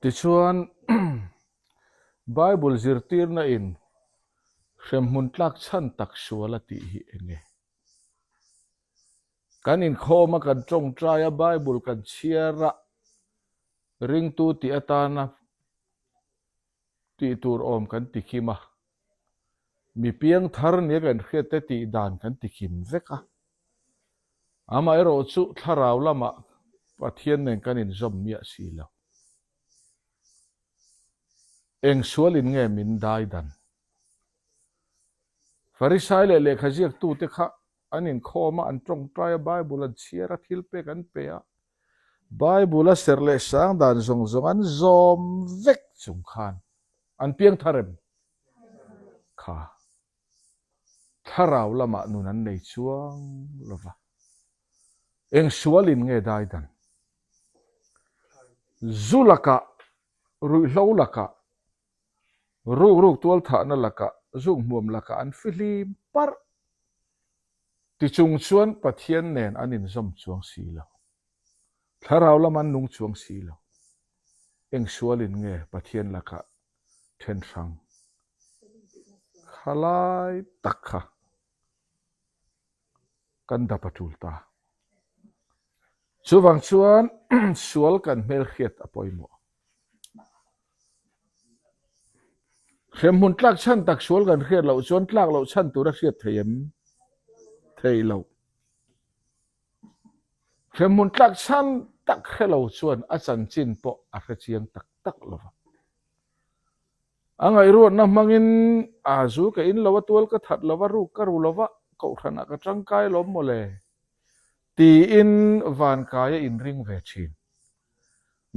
Tichuan, Bible zirtirna in hremhmun tlak chhan tak sual a tih hi eng nge? Kan inkhawm a, kan tawngtai a, Bible kan chhiar a, ringtu tih atana tih tur awm kan ti khim a, mi piangthar nia kan hriat te tih dan kan ti khim vek a. Amaherawhchu thlarau lamah Pathian nen kan inzawm miah si lo. Eng sualin nge min dai dan? Farisai leh lehkha ziaktute kha an inkhawm a, an tawngtai a, Bible an chhiar a, thilpek an pe a, Bible a serh leh sang dan zawng zawng an zawm vek chung khan an piangthar em? Kha thlarau lamah nun an nei chuang lo va, eng sualin nge dai dan? Zu lakah, ruihhlo lakah, Rukruk tualthahna lakah zuk hmuam lakah an fihlim parh. Tichung chuan Pathian nen an inzawm chuang si lo. Thlarau lam an nung chuang si lo. Eng sualin nge Pathian lakah then hrang khalai tak kha kan dap a tul ta. Chuvang chuan sual kan hmelhriat a pawimawh. Hremhmun tlak chhan tak sual kan hriat loh chuan tlak loh chhan tur a hriat thei em? Thei lo. Hremhmun tlak chhan tak hre lo chuan a chanchin pawh a hre chiang tak tak lo va. A ngaihruatna hmangin a zu ka in lo a, tual ka that lo va, ruk ka ru lo va, kohhranah ka tangkai lawm mawle tiin vankai a inring ve thin.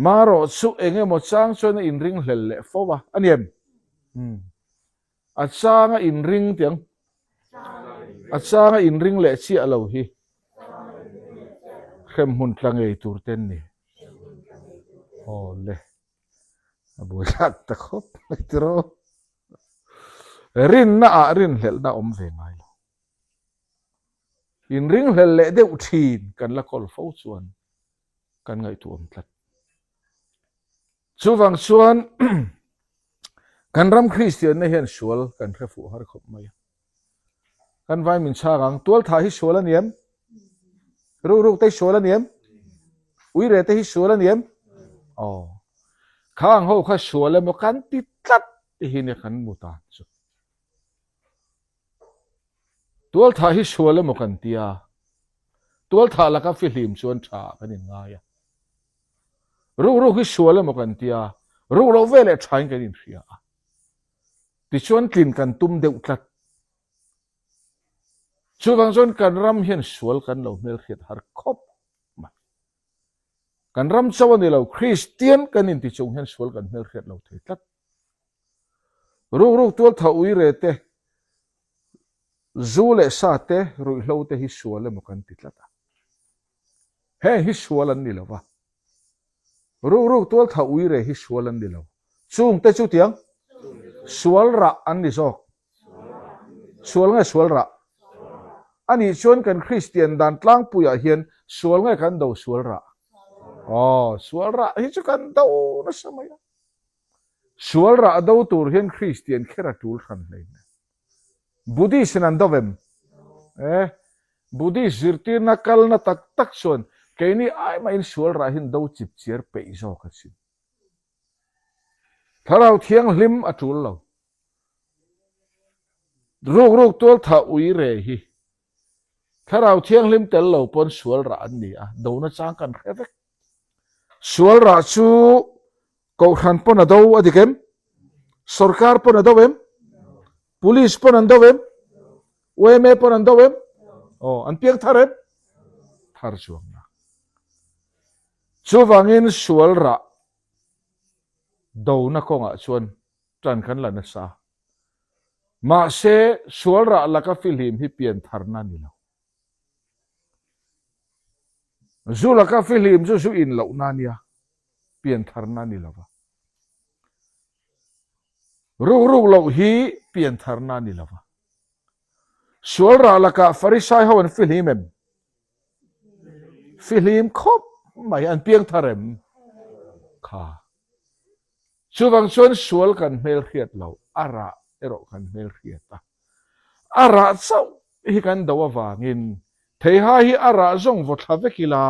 Marawh chu eng emaw chang chuan a inring hlel leh fo a, a ni em? Umm. A chang a inring tiang. A chang a inring leh chiah lo hi hremhmun tla ngei tur te an ni. Aw le. A buaithlak ta khawp mai tiraw. Rinna ah rinhlelhna awm ve ngai lo. Inringhlel leh deuh thin kan la kawl fo chuan kan ngaihtuah awm tlat. Chuvang chuan kan ram Kristianna hian sual kan hre fuh har khawp mai a. Kan vai min chhak ang, tualthah hi sual a ni em? Rukruk te hi sual a ni em? Uire te hi sual a ni em? Aw. Khang ho kha sual emaw kan ti tlat te hi nia kan mu tan chu. Tualthah hi sual emaw kan ti a, tualthah laka fihlim chuan tha kan inngai a. Rukruk hi sual emaw kan ti a, ruk loh veleh thain kan inhria a. Tichuan tlin kan tum deuh tlat. Chuvang chuan kan ram hian sual kan lo hmelhriat har khawp mai. Kan ram chauh a ni lo, Kristian kan inti chung hian sual kan hmelhriat lo thei tlat. Rukruk tualtha uire te, zu leh sa te, ruihhlo te hi sual emaw kan ti tlat a. Heng hi sual an ni lo va. Rukruk tualtha uire hi sual an ni lo. Chungte chu tiang sual rah an ni zawk. Sual nge sual rah? A nih chuan kan Kristian dan tlangpuiah hian sual nge kan do sual rah? Aw, sual rah hi chu kan do nasa mai a. Sual rah do tur hian Kristian kher a tul hran hle mai. Buddhist in an do em? Eh, Buddhist zirtirna kalna tak tak chuan keini ai mahin sual rah hian do chip chiar peih zawk a sin. Thlarau Thianghlim a tul lo. Rukruk tualthah ui re hi Thlarau Thianghlim tel lo pawn sual rah an ni a, dona chang kan hre vek. Sual rah chu Kohhran pawn a do a dik em? Sorkar pawn a do em? Police pawn an do em? Yma pawn an do em? Aw, an piang thar em? Thar chuang na. Chuvangin sual rah dona kawngah chuan tan kan la nasa. Mahse, sual rah laka fihlim hi pian tharna a ni lo. Zu laka fihlim chu zu in lohna a nia, pian tharna a ni lo va. Ruk ruk loh hi pian tharna a ni lo va. Sual rah lakah Farisai ho an fihlim em? Fihlim khawp mai, an piang thar em? Kha. Chuvang chuan sual kan hmelhriat lo, a rah erawh kan hmelhriat a. A rah chauh hi kan do avangin Theihai hi a rah zawng vaw thla vek ila,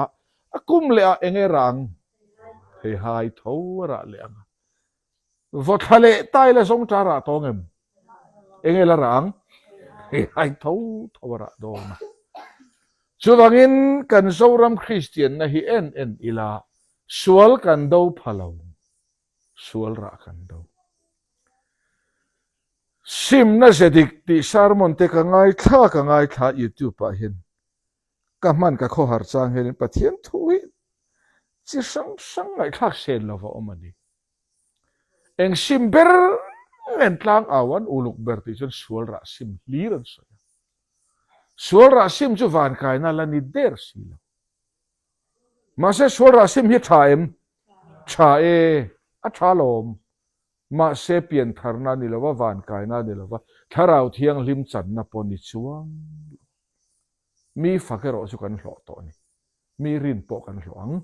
a kum leh ah eng e rah ang? Theihai tho a rah leh ang a. Vaw thla leh ta ila zawng ta rah tawng em? Eng e la rah ang? Theihai tho tho a rah dawn a. Chuvangin kan Zoram Kristianna hi en en ila, sual kan do pha lo, sual rah kan do. Simna ze dik tih sermon te ka ngaithla ka ngaithla youtube ah hian ka hman ka khawhar chang hianin Pathian thu hi chi hrang hrang ngaihthlak sen lova awm a ni. Eng sim ber ngen tlang au an uluk ber tih chuan sual rah sim hlir an sawi a. Sual rah sim chu vankaina la ni der si lo. Mahse sual rah sim hi tha em? Tha e, a tha lawm. Mahse piantharna a ni lo va, vankaina a ni lo va, Thlarau Thianghlim channa pawh ni chuang lo. Mi fak erawh chu kan hlawh tawh a ni. Mi rin pawh kan hlawh ang.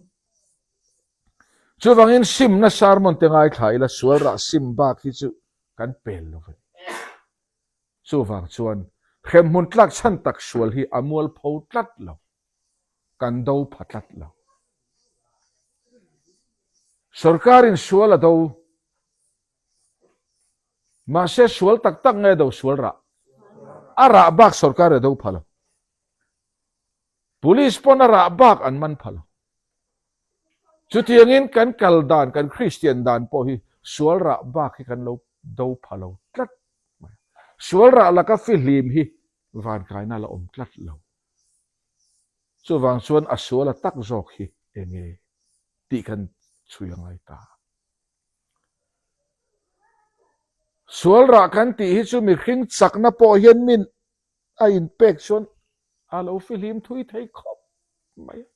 Chuvangin simna sermon te ngaithla ila sual rah sim bak hi chu kan pel lo va ni. Chuvang chuan hremhmun tlak chhan tak sual hi a mualpho tlat lo. Kan do pha tlat lo. Sorkarin sual a do. Mahse sual tak tak nge do sual rah? A rah bak sorkar a do pha lo. Police pawn a rah bak an man pha lo. Chutiangin kan kal dan, kan Kristian dan pawh hi sual rah bak hi kan lo do pha lo tlat mai. Sual rah laka fihlim hi vankaina la awm tlat lo. Chuvang chuan a sual a tak zawk hi eng nge tih kan chhui a ngai ta. Sual rah kan tih hi chu mihring chakna pawh hian min a inpek chuan a lo fihlim thui thei khawp mai a.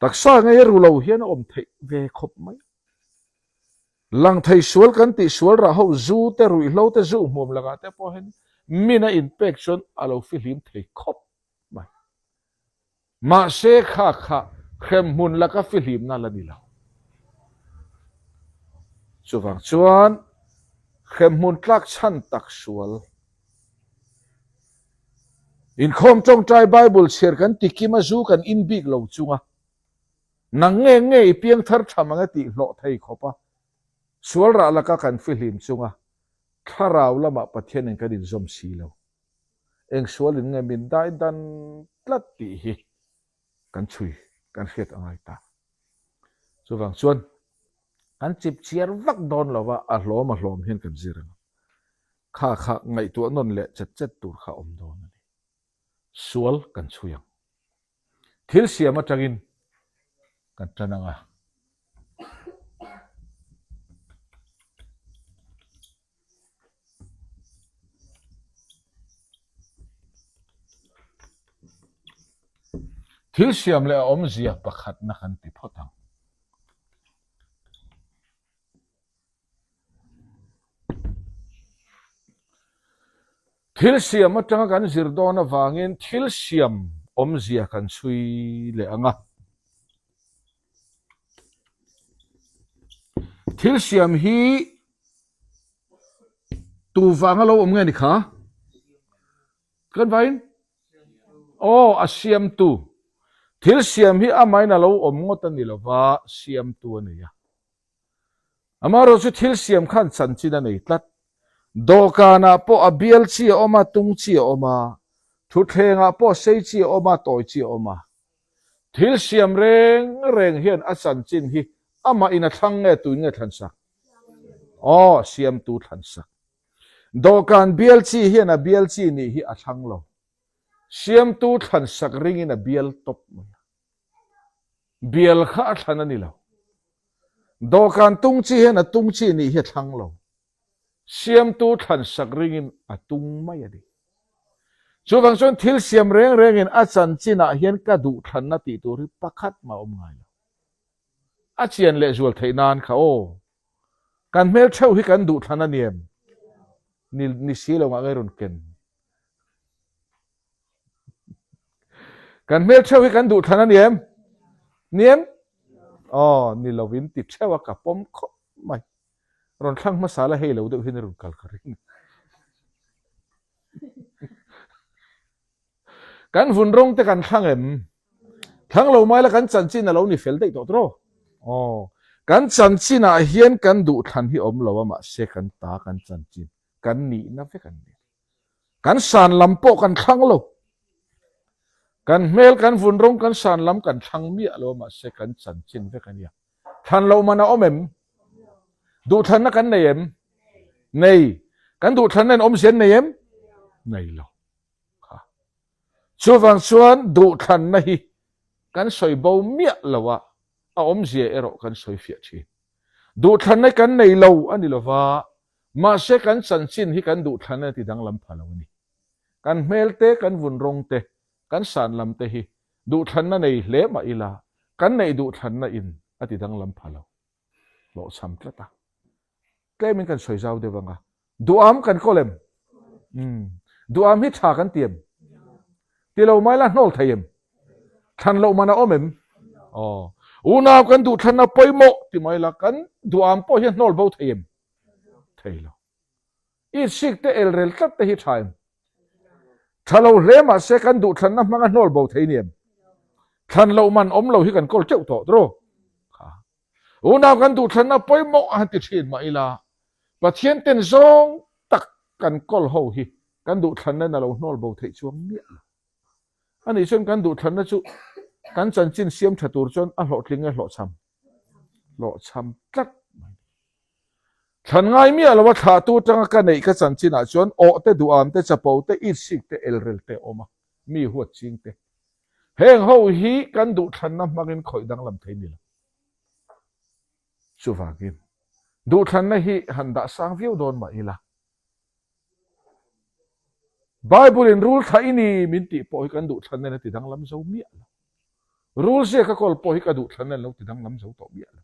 Taksa ngei a ru lo hian a awm theih ve khawp mai a. Lang thei sual kan tih sual rah ho zu te ruihhlo te zu hmuam lakah te pawh hian min a inpek chuan a lo fihlim thei khawp mai. Mahse kha kha hremhmun laka fihlimna la ni lo. Chuvang chuan hremhmun tlak chhan tak sual inkhawm tawngtai Bible chhiar kan ti kim a zu kan in bik lo chunga Nang nge nge i piangthar tha mang e tih hlawh thei khawp a, sual rah laka kan fihlim chunga thlarau lamah Pathianin kan inzawm si lo. Eng sualin nge min dai dan tlat tih hi kan chhui kan hriat a ngai ta. Chuvang chuan kan chip chiar vak dawn lova a hlawm a hlawm hian kan zir ang a, kha kha ngaihtuah nawn leh chet chet tur kha a awm dawn a ni. Sual kan chhui ang. Thil siam atangin kan tan ang a. Thil siam leh a awmzia pakhatna kan ti phawt ang. Thil siam atanga kan zir dawn avangin thil siam awmzia kan chhui leh ang a. Thil siam hi tu vanga lo awm nge ni kha? Kan vain? Aw, a siamtu. Thil siam hi amahin a lo awm ngawt a ni lova, siamtu a nei a. Amaherawh chu thil siam khan chanchin a nei tlat. Dawhkanah pawh a bial chi a awm a, tung chi a awm a, thutthlengah pawh sei chi a awm a, tawi chi a awm a. Thil siam reng reng hian a chanchin hi amah in a thlang nge tuin nge thlan sak? Aw, siamtu thlan sak. Dawhkan bial chi hian a bial chi nih hi a thlang lo. Siamtu thlan sak ringin a bial tawp mai a. Bial kha a thlan a ni lo. Dawhkan tung chi hian a tung chi nih hi a thlang lo. Siamtu thlan sak ringin a tung mai a ni. Chuvang chuan thil siam reng rengin a chanchinah hian ka duh thlanna tih tur hi pakhat mah a awm ngai lo. A chian leh zual theih nan kha aw. Kan hmel theuh hi kan duh thlan a ni em? Ni, ni si lo ngah nge rawn ken. Kan hmel theuh hi kan duh thlan a ni em? Ni em? Aw, ni lovin ti theuh a ka pawm khawp mai. Rawn thlang hmasa la hei lo deuh hian i rawn kal ka ring. Kan vun rawng te kan thlang em? Thlang lo mai la kan chanchin a lo ni fel daih tawh tawh. Aw, kan chanchinah hian kan duhthlan hi awm lo a mahse kan ta kan chanchin kan nihna vek an ni. Kan san lam pawh kan thlang lo. Kan hmel kan vun rawng kan san lam kan thlang miah lo a mahse kan chanchin vek a nia. Thlan loh man a awm em? Duhthlanna kan nei em? Nei. Kan duhthlanna in awmzia an nei em? Nei lo. Kha. Chuvang chuan duhthlanna hi kan sawi bo miah lo a, a awmzia erawh kan sawi fiah thin. Duhthlanna hi kan nei lo a ni lova, mahse kan chanchin hi kan duhthlanna ti danglam pha lo a ni. Kan hmel te, kan vun rawng te, kan san lam te hi Duhthlanna nei hle mah ila, kan neih duhthlanna in a ti danglam pha lo. Hlawhchham tlat a. Tlemin kan sawi zau deuh ang a. Duham kan kawl em? Umm. Duham hi tha kan ti em? Ti lo mai la hnawl thei em? Thlan loh man a awm em? Aw. Unau kan duhthlanna pawimawh ti mai la, kan duham pawh hi a hnawl bo thei em? Thei lo. I sik te elrel tlat te hi tha em? Tha lo hle mahse kan duhthlanna hmanga hnawl bo thei ni em? Thlan loh man awm lo hi kan kawl teuh tawh tawh. Kha. Unau kan duhthlanna pawimawh a han ti thin mah ila, Pathian ten zawng tak kan kawl ho hi kan duhthlanna in a lo hnawl bo theih chuang miah lo. Anih chuan kan duhthlanna chu kan chanchin siam tha tur chuan a hlawhtling nge hlawhchham? Hlawhchham tlat mai. Thlan ngai miah lo a thlahtu atanga ka neih ka chanchinah chuan awh te, duham te, chapo te, itsik te, elrel te a awm a, mi huat ching te. Heng ho hi kan duhthlanna hmangin khawih danglam thei ni lo. Chuvangin, duhthlanna hi han dah sang viau dawn mah ila, Bible in rul thlah i ni min tih pawh hi kan duhthlanna in a ti danglam zo miah lo. Rul ziaka kawl pawh hi ka duhthlanna in lo ti danglam zo tawh miah lo.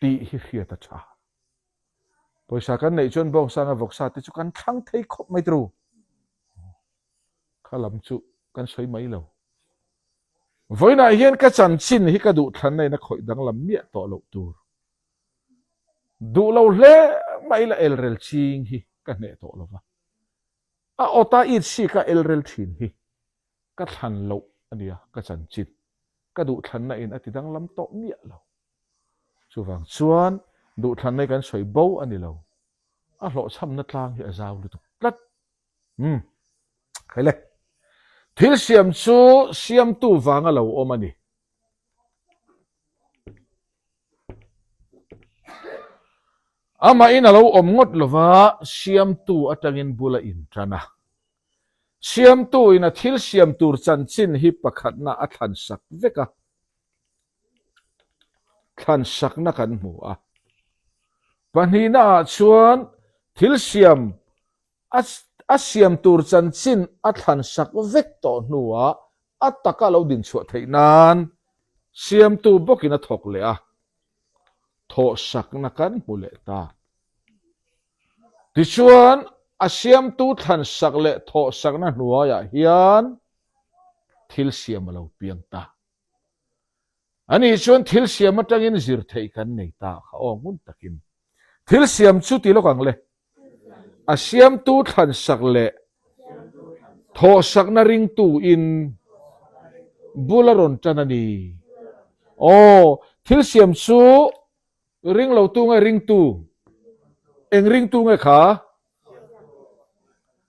Tih hi hriat a tha. Pawisa kan neih chuan bawngsanga vawksa te chu kan thlang thei khawp mai tru. Kha lam chu kan sawi mai lo. Vawiinah hian ka chanchin hi ka duhthlanna in a khawih danglam miah tawh loh tur. Duh lo hle mai la elrel ching hi ka hneh tawh lo va. A awta it sik a elrel thin hi ka thlan loh a nia, ka chanchin. Ka duhthlanna in a ti danglam tawh miah lo. Chuvang chuan duhthlanna hi kan sawi bo a ni lo. A hlawhchhamna tlang hi a zau lutuk tlat. Umm. Hei le. Thil siam chu siamtu vanga lo awm a ni. Amahin a lo awm ngawt lova, siamtu atangin bul a intan a. Siamtu in a thil siam tur chanchin hi pakhatna a thlan sak vek a. Thlan sakna kan hmu a. Pahnihna ah chuan thil siam A siam tur chanchin a thlan sak vek tawh hnuah a taka lo dinchhuah theih nan siamtu bawkin a thawk leh a, thawhsakna kan hmu leh ta. Tichuan, a siamtu thlan sak leh thawhsakna hnuaiah hian thil siam a lo piang ta. Ani chuan thil siam atangin zir theih kan nei ta kha aw ngun takin. Thil siam chu ti lawk ang le. A siamtu thlansak leh thawhsakna ringtu in bul a rawn tan a ni. Aw, thil siam chu ring lotu nge ringtu? Eng ringtu nge kha?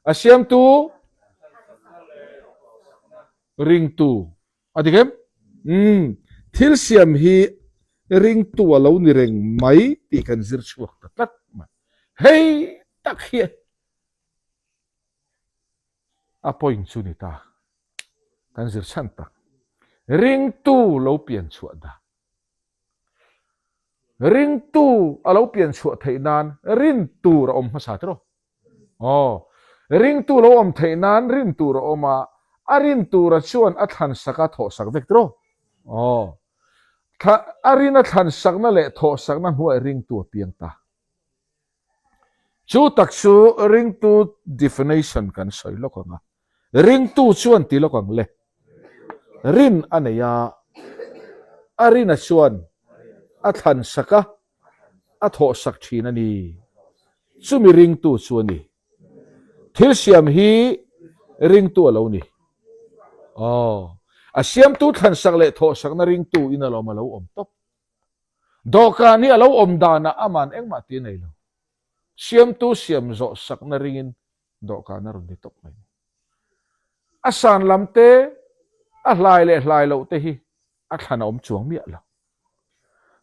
A siamtu ringtu. A dik em? Umm, thil siam hi ringtu a lo ni reng mai tih kan zir chhuak ta tlat mai. Hei tak hi a point chu ni ta. Kan zir chhan tak. Ringtu lo pian chhuah dan. Ringtu a lo pian chhuah theih nan rin tur a awm hmasa tiraw? Aw, ringtu lo awm theih nan rin tur a awm a, a rin tura chuan a thlan sak a thawh sak vek tiraw? Aw, thla, a rin a thlan sakna leh thawh sakna hnuai ringtu a piang ta. Chu tak chu ringtu definition kan sawi lawk ang a. Ringtu chuan ti lawk ang le. Rin a nei a, a rina chuan a thlan sak a. A thawhsak thin a ni. Chumi ringtu chu a ni. Thil siam hi ringtu a lo ni. Aw, a siamtu thlansak leh thawhsakna ringtu in alawm a lo awm tawp. Dawhkan hi a lo awm danah aman engmah ti a nei lo. Siamtu siam zawh sakna ringin dawhkan a rawn ni tawp mai. A san lam te, a hlai leh hlai loh te hi a thlan a awm chuang miah lo.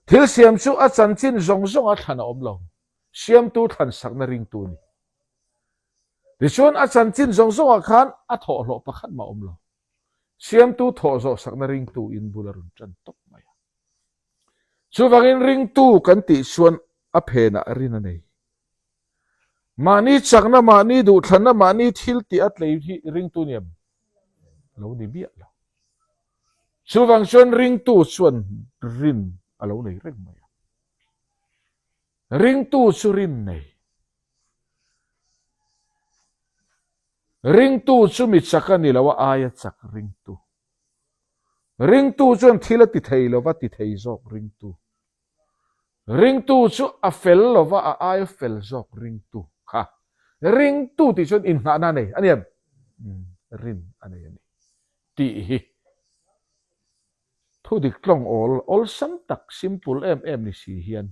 Thil siam chu a chanchin zawng zawng a thlan a awm lo. Siamtu thlan sakna ringtu a ni. Tichuan a chanchin zawng zawngah khan a thawhhlawh pakhat mah a awm lo. Siamtu thawh zawh sakna ringtu in bul a rawn tan tawp mai a. Chuvangin ringtu kan tih chuan a phenah rin a nei. Mahni chakna, mahni duhthlanna, mahni thil tih a tlei hi ringtu ni em? Lo ni miah lo. Chuvang chuan ringtu chuan rin a lo nei reng mai a. Ringtu chu rin nei. Ringtu chu mi chak a ni lo a, aia chak ringtu. Ringtu chuan thil a ti thei lo va, ti thei zawk ringtu. Ringtu chu a fel lo va, a aia fel zawk ringtu kha. Ringtu tih chuan inngahna a nei a ni em? Rin a nei a ni tih hi thu dik tlawng awl, awlsam tak, simple em em ni si hian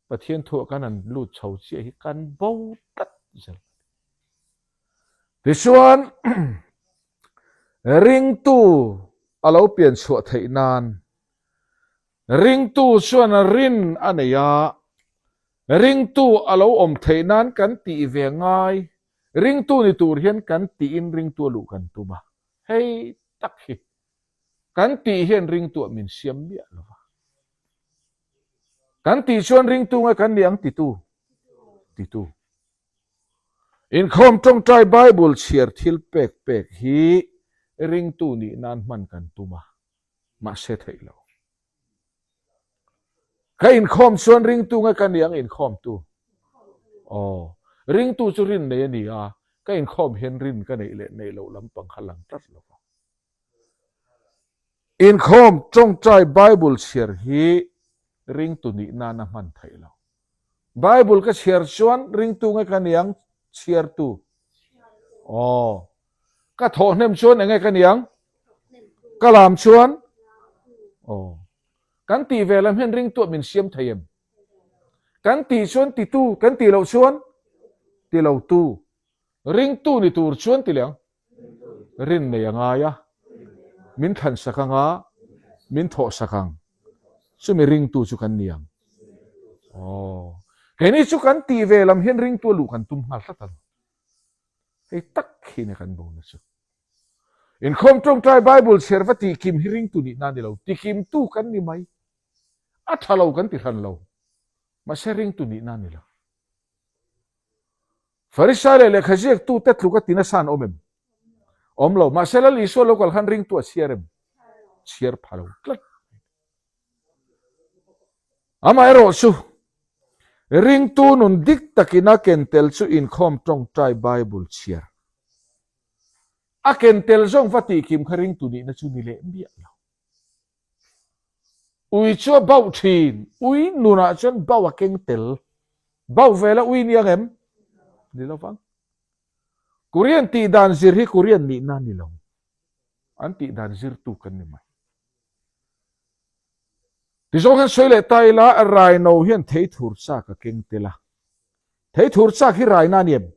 Pathian thuah kan han lut chho chiah hi kan bo tlat zel a ni. Tichuan, ringtu a lo pian chhuah theih nan ringtu chuan rin a nei a, ringtu a lo awm theih nan kan tih ve ngai, ringtu ni tur hian kan tiin ringtu a luh kan tum a, hei tak hi kan tih hian ringtuah min siam miah lo va. Kan tih chuan ringtu nge kan ni ang titu? Titu. Inkhawm tawngtai Bible chhiar thil pek pek hi ringtu nih nan hman kan tum a, mahse theih lo. Ka inkhawm chuan ringtu nge ka ni ang inkhawmtu? Aw, ringtu chu rin nei a ni a, ka inkhawm hian rin ka neih leh neih loh lampang kha lang tlat lo va. Inkhawm tawngtai Bible chhiar hi ringtu nih nana hman theih lo. Bible ka chhiar chuan ringtu nge ka niang chhiartu? Aw. Ka thawh hnem chuan enge ka niang? Ka lam chuan? Aw. Kan tih ve lam hian ringtuah min siam thei em? Kan tih chuan titu, kan tih loh chuan ti lotu. Ringtu ni tur chuan ti leh ang. Rin nei a ngai a, min thlan sak ang a, min thawh sak ang. Chumi ringtu chu kan ni ang. Aw, keini chu kan tih ve lam hian ringtu a luh kan tum nghal tlat a lo. Hei tak hi nia kan bona chu. Inkhawm tawngtai Bible chhiar va tihkim hi ringtu nihna a ni lo, tikimtu kan ni mai. A tha lo kan ti hran lo, mahse ringtu nihna a ni lo. Farisai leh lehkha ziaktute tluk a ti nasa an awm em? Awm lo. Mahse Lal Isua lo kal khan ringtu a chhiar em? Chhiar pha lo tlat. Amaherawh chu, ringtu nun dik takin a ken tel chu inkhawm tawngtai Bible chhiar. A ken tel zawng va tihkim kha ringtu nihna chu ni leh miah lo. Ui chu a bauh thin. Ui nunah chuan bauh a keng tel. Bauh vela ui ni ang em? Ni lo vang. Korean tih dan zir hi Korean nihna a ni lo. An tih dan zirtu kan ni mai. Tizawng hian sawi leh ta ila, Raino hian theithur chak a keng tel a. Theithur chak hi raina a ni em?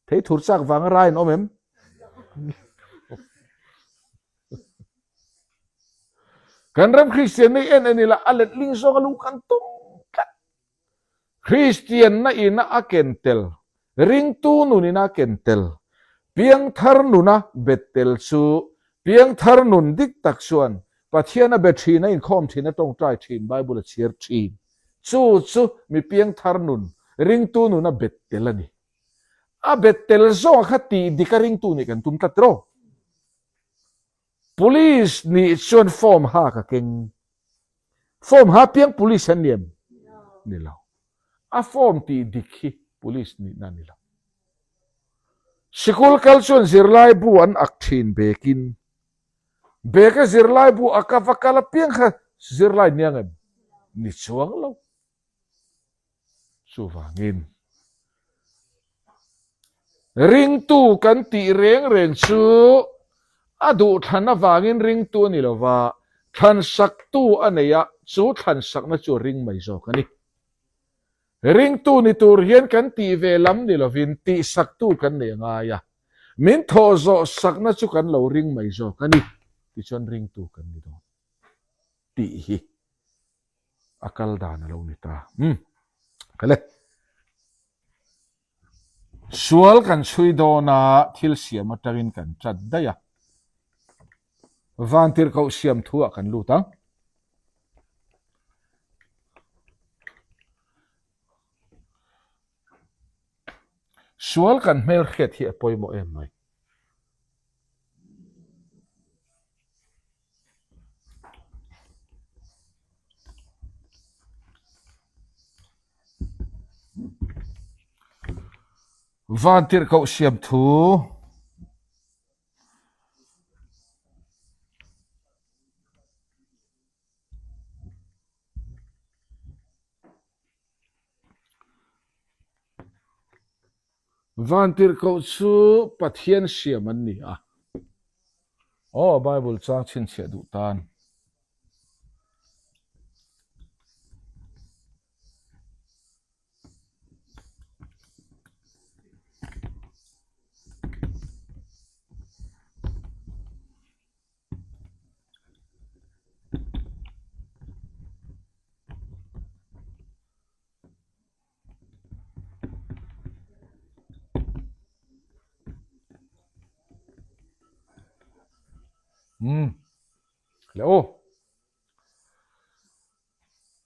Theithur chak vanga rai an awm em? Kan ram Kristianna hi en en ila a letling zawng a lu kan tum tlat. Kristianna ina a ken tel, ringtu nun ina a ken tel, piangthar nuna bet tel chu piangthar nun dik tak chuan Pathian a be thin, a inkhawm thin, a tawngtai thin, Bible a chhiar thin. Chu chu mi piangthar nun, ringtu nuna bet tel a ni. A bet tel zawng kha tih dik a ringtu nih kan tum tlat rawh. Police nih chuan form ha ka keng. Form ha piang police an ni em? Ni lo. A form tih dik hi police nihna a ni lo. Sikul kal chuan zirlai bu an ak thin bekin. Beka zirlai bu aka va kal apiang kha zirlai ni ang em? Ni chuang lo. Chuvangin, ringtu kan tih reng reng chu a duhthlan avangin ringtu a ni lo va, thlansaktu a nei a, chu thlansakna chu a ring mai zawk a ni. Ringtu ni tur hian kan tih ve lam ni lovin tihsaktu kan nei a ngai a, min thawh zawh sakna chu kan lo ring mai zawk a ni, tichuan ringtu kan ni dawn tih hi a kal dan a lo ni ta. Umm. Kale. Sual kan chhui dawn a, thil siam atangin kan chat daih a. Vantirhkoh siam thu ah kan lut ang. Sual kan hmelhriat hi a pawimawh em mai. Vantirhkoh siam thu Vantirhkoh chu Pathian siam an ni a. Aw, Bible chang chhinchhiah duh tan. Umm. Le aw.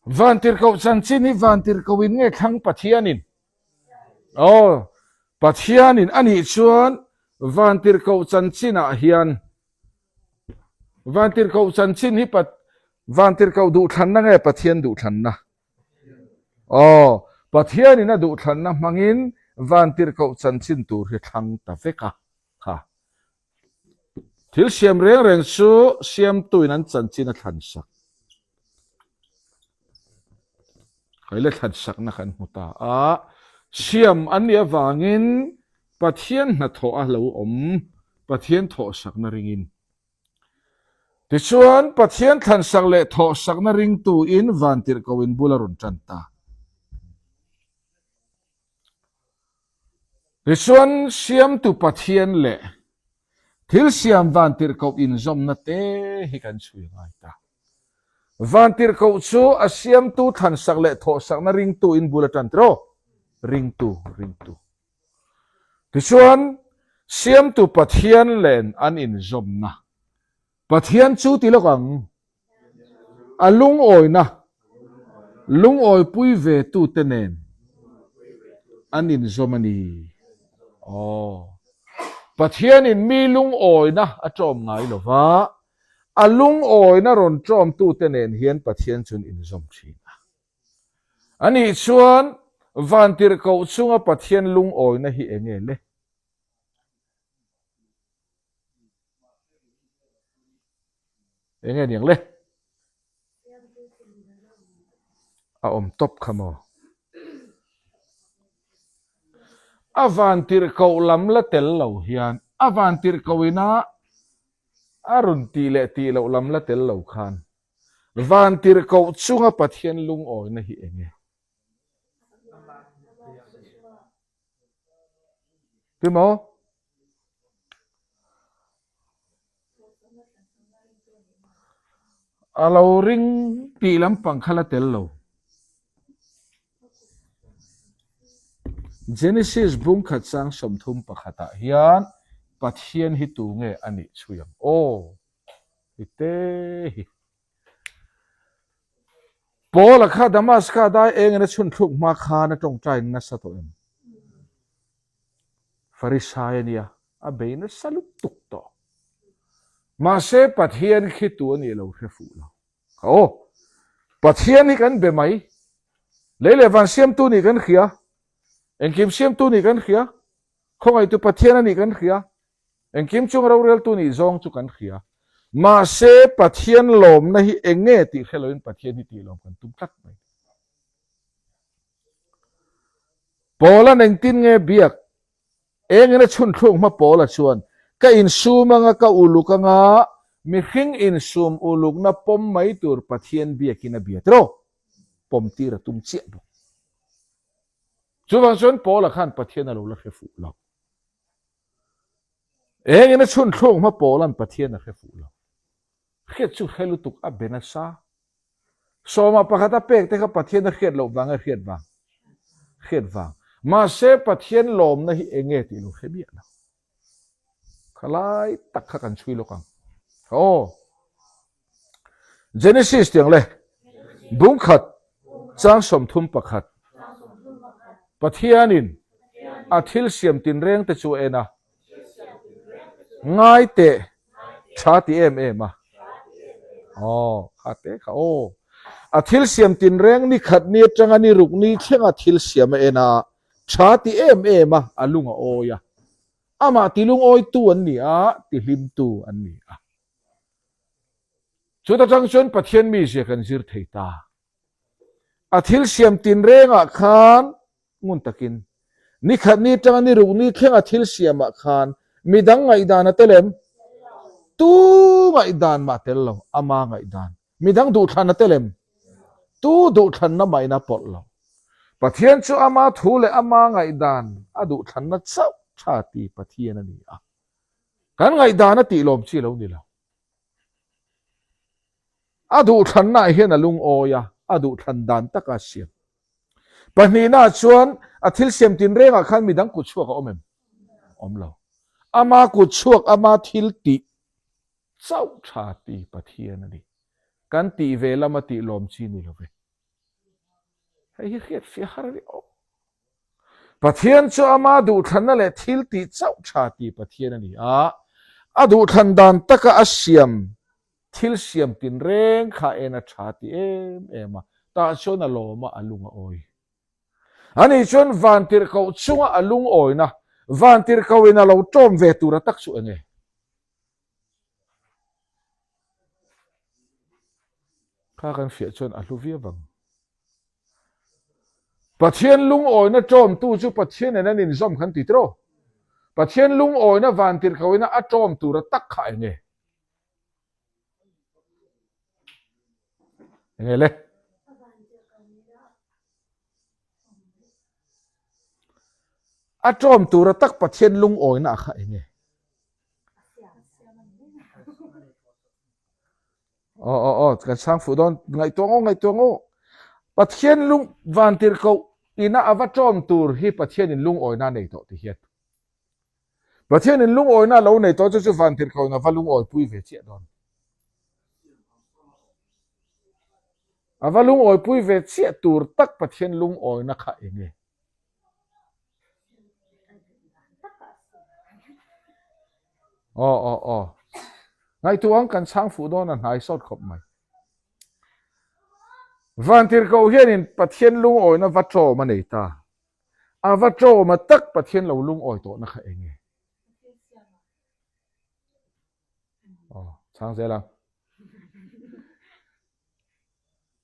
Vantirhkoh chanchin hi Vantirhkoh in nge thlang Pathianin? Aw, Pathianin anih chuan Vantirhkoh chanchinah hian Vantirhkoh chanchin hi Vantirhkoh duhthlanna nge Pathian duhthlanna? Aw, Pathianin a duhthlanna hmangin Vantirhkoh chanchin tur hi thlang ta vek a, kha. Thil siam reng reng chu siamtuin an chanchin a thlan sak. Kaile thlan sakna kan hmu ta a, siam an nih avangin Pathian hnathawh a lo awm, Pathian thawhsakna ringin. Tichuan, Pathian thlansak leh thawhsakna ringtuin vantirhkohin bul a rawn tan ta. Tichuan, Siamtu Pathian leh thil siam vantirhkoh inzawmna te hi kan chhui ngai ta. Vantirhkoh chu a siamtu thlansak leh thawhsakna ringtuin bul a tan tiraw? Ringtu, ringtu. Tichuan, Siamtu Pathian len an inzawmna. Pathian chu ti lawk ang. A lungawina, lungawipui ve tute nen an inzawm a ni. Aw. Pathianin mi lungawina a ṭawm ngai lo va, a lungawina rawn ṭawmtute nen hian Pathian chu an inzawm ṭhin a. Anih chuan vantirhkoh chunga Pathian lungawina hi eng nge le? Enge niang le? A awm tawp kha maw? A vantirhkoh lam la tel lo hian a vantirhkoh ina a rawn tih leh tih loh lam la tel lo khan vantirhkoh chunga Pathian lungawina hi enge? Ti maw? A lo ring tih lampang kha la tel lo. Genesis bungkhat sang 31 ah hian Pathian hi tu nge a nih chhui ang aw? Hi te hi. Paula kha Damaska dai engin a chhun thluk hma khan a tawngtai nasa tawh em? Farisai a nia, a bei nasa lutuk tawh. Mahse Pathian khi tu a nih lo hre fuh lo. Aw, Pathian hi kan be mai. Lei leh van siamtu nih kan hria. Engkim siamtu nih kan hria. Khawngaihtu Pathian a nih kan hria. Engkim chung roreltu nih zawng chu kan hria. Mahse, Pathian lawmna hi eng nge tih hre loin Pathian hi tih lawm kan tum tlat mai. Paula'n engtin nge biak? Engin a chhun thluk hma Paula chuan, Ka insum anga ka uluk anga mihring insum ulukna pawm mai tur Pathian biakin a bia tiraw? Pawm tir a tum chiah bawk. Chuvang chuan Paula khan Pathian a lo la hre fuh lo. Engin a chhun thluk hma Paula'n Pathian a hre fuh lo. Hriat chu hre lutuk a be nasa. Sawma pakhat a pek te kha Pathian a hriat loh vang nge hriat vang? Hriat vang. Mahse Pathian lawmna hi eng nge tih lo hre miah lo. Khalai tak kha kan chhui lawk ang. Aw. Genesis tiang le bungkhat chang 31 Pathianin a thil siam tinreng te chu a en a. Ngai teh tha ti em em a. Aw, kha te kha aw. A thil siam tinreng ni khat ni atanga ni ruk ni thlenga thil siam a en a, tha ti em em a, a lung a awi a. Amah ti lungawitu an ni a, ti hlimtu an ni a. Chuta tang chuan Pathian mizia kan zir thei ta. A thil siam tinrengah khan ngun takin, ni khat ni atanga ni ruk ni thlenga thil siamah khan midang ngaihdan a tel em? Tu ngaihdan mah tel lo, ama ngaihdan. Midang duhthlan a tel em? Tu duhthlanna mahin a pawlh lo. Pathian chu ama thu leh ama ngaihdan a duhthlanna chauh tha ti Pathian a ni a. Kan ngaihdan a tih lawm chi lo ni lo. A duhthlannaah hian a lungawi a, a duhthlan dan taka a siam. Pahnihnaah chuan a thil siam tinrengah khan midang kut chhuak a awm em? Awm lo. Ama kut chhuak, ama thil tih chauh tha ti Pathian a ni. Kan tih ve lama tih lawm chi ni lo ve. Hei hi hriat fiah har a ni awm. Pathian chu ama duhthlanna leh thil tih chauh tha ti Pathian a ni a, a duhthlan dan taka a siam thil siam tinreng kha en a tha ti em em a, tah chuan a lawm a, a lung a awi. Ani chuan vantirhkoh chunga a lungawina, vantirhkohin a lo tawm ve tura tak chu enge? Kha kan hriat chuan a hlu viau ang. Pathian lungawina tawmtu chu Pathian nen an inzawm kan ti tiraw? Pathian lungawina vantirhkohina a tawm tura tak kha enge? Enge le? A tawm tura tak Pathian lungawina kha enge? Aw aw aw kan chhang fuh dawn ngaihtuah ngaw ngaihtuah ngaw Pathian lung vantirhkoh ina ava tawm tur hi Pathian in lungawina nei tawh ti hian Pathian in lungawina lo nei tawh chu chu vantirhkoh in ava lungawipui ve chiah dawn ava lungawipui ve chiah tur tak Pathian lungawina kha enge Aw aw aw. Ngaihtuah ang kan chhang fuh dawn a hnai sawt khawp mai. Vantirhkoh hianin Pathian lungawina va tawm a nei ta. A va tawm a tak Pathian lo lungawi tawhna kha eng nge? Aw, chhang zel ang.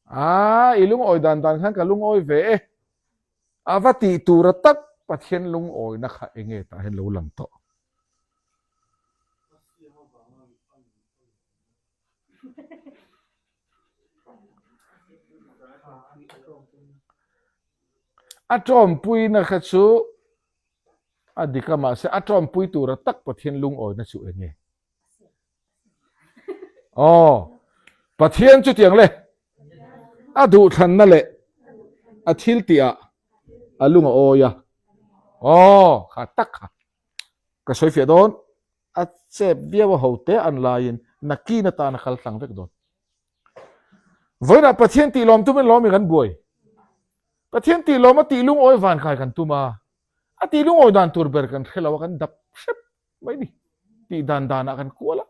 A, i lungawi dan dan khan ka lungawi ve e. A va tih tura tak Pathian lungawina kha enge tah hian lo lang tawh. A tawmpuina kha chu a dik a mahse a tawmpui tura tak Pathian lungawina chu enge? Aw, Pathian chutiang le a duhthlanna leh a thil tihah a lung a awi a. Aw, kha tak kha ka sawi fiah dawn. A chep viau a hote an laiin nakin atan a kal tlang vek dawn. Vawiinah Pathian tih lawm tumin lawmin kan buai. Pathian tih lawm a tih lungawi van kai kan tum a, a tih lungawi dan tur ber kan hre lo a, kan dap hrep mai ni. Tih dan danah kan kual a,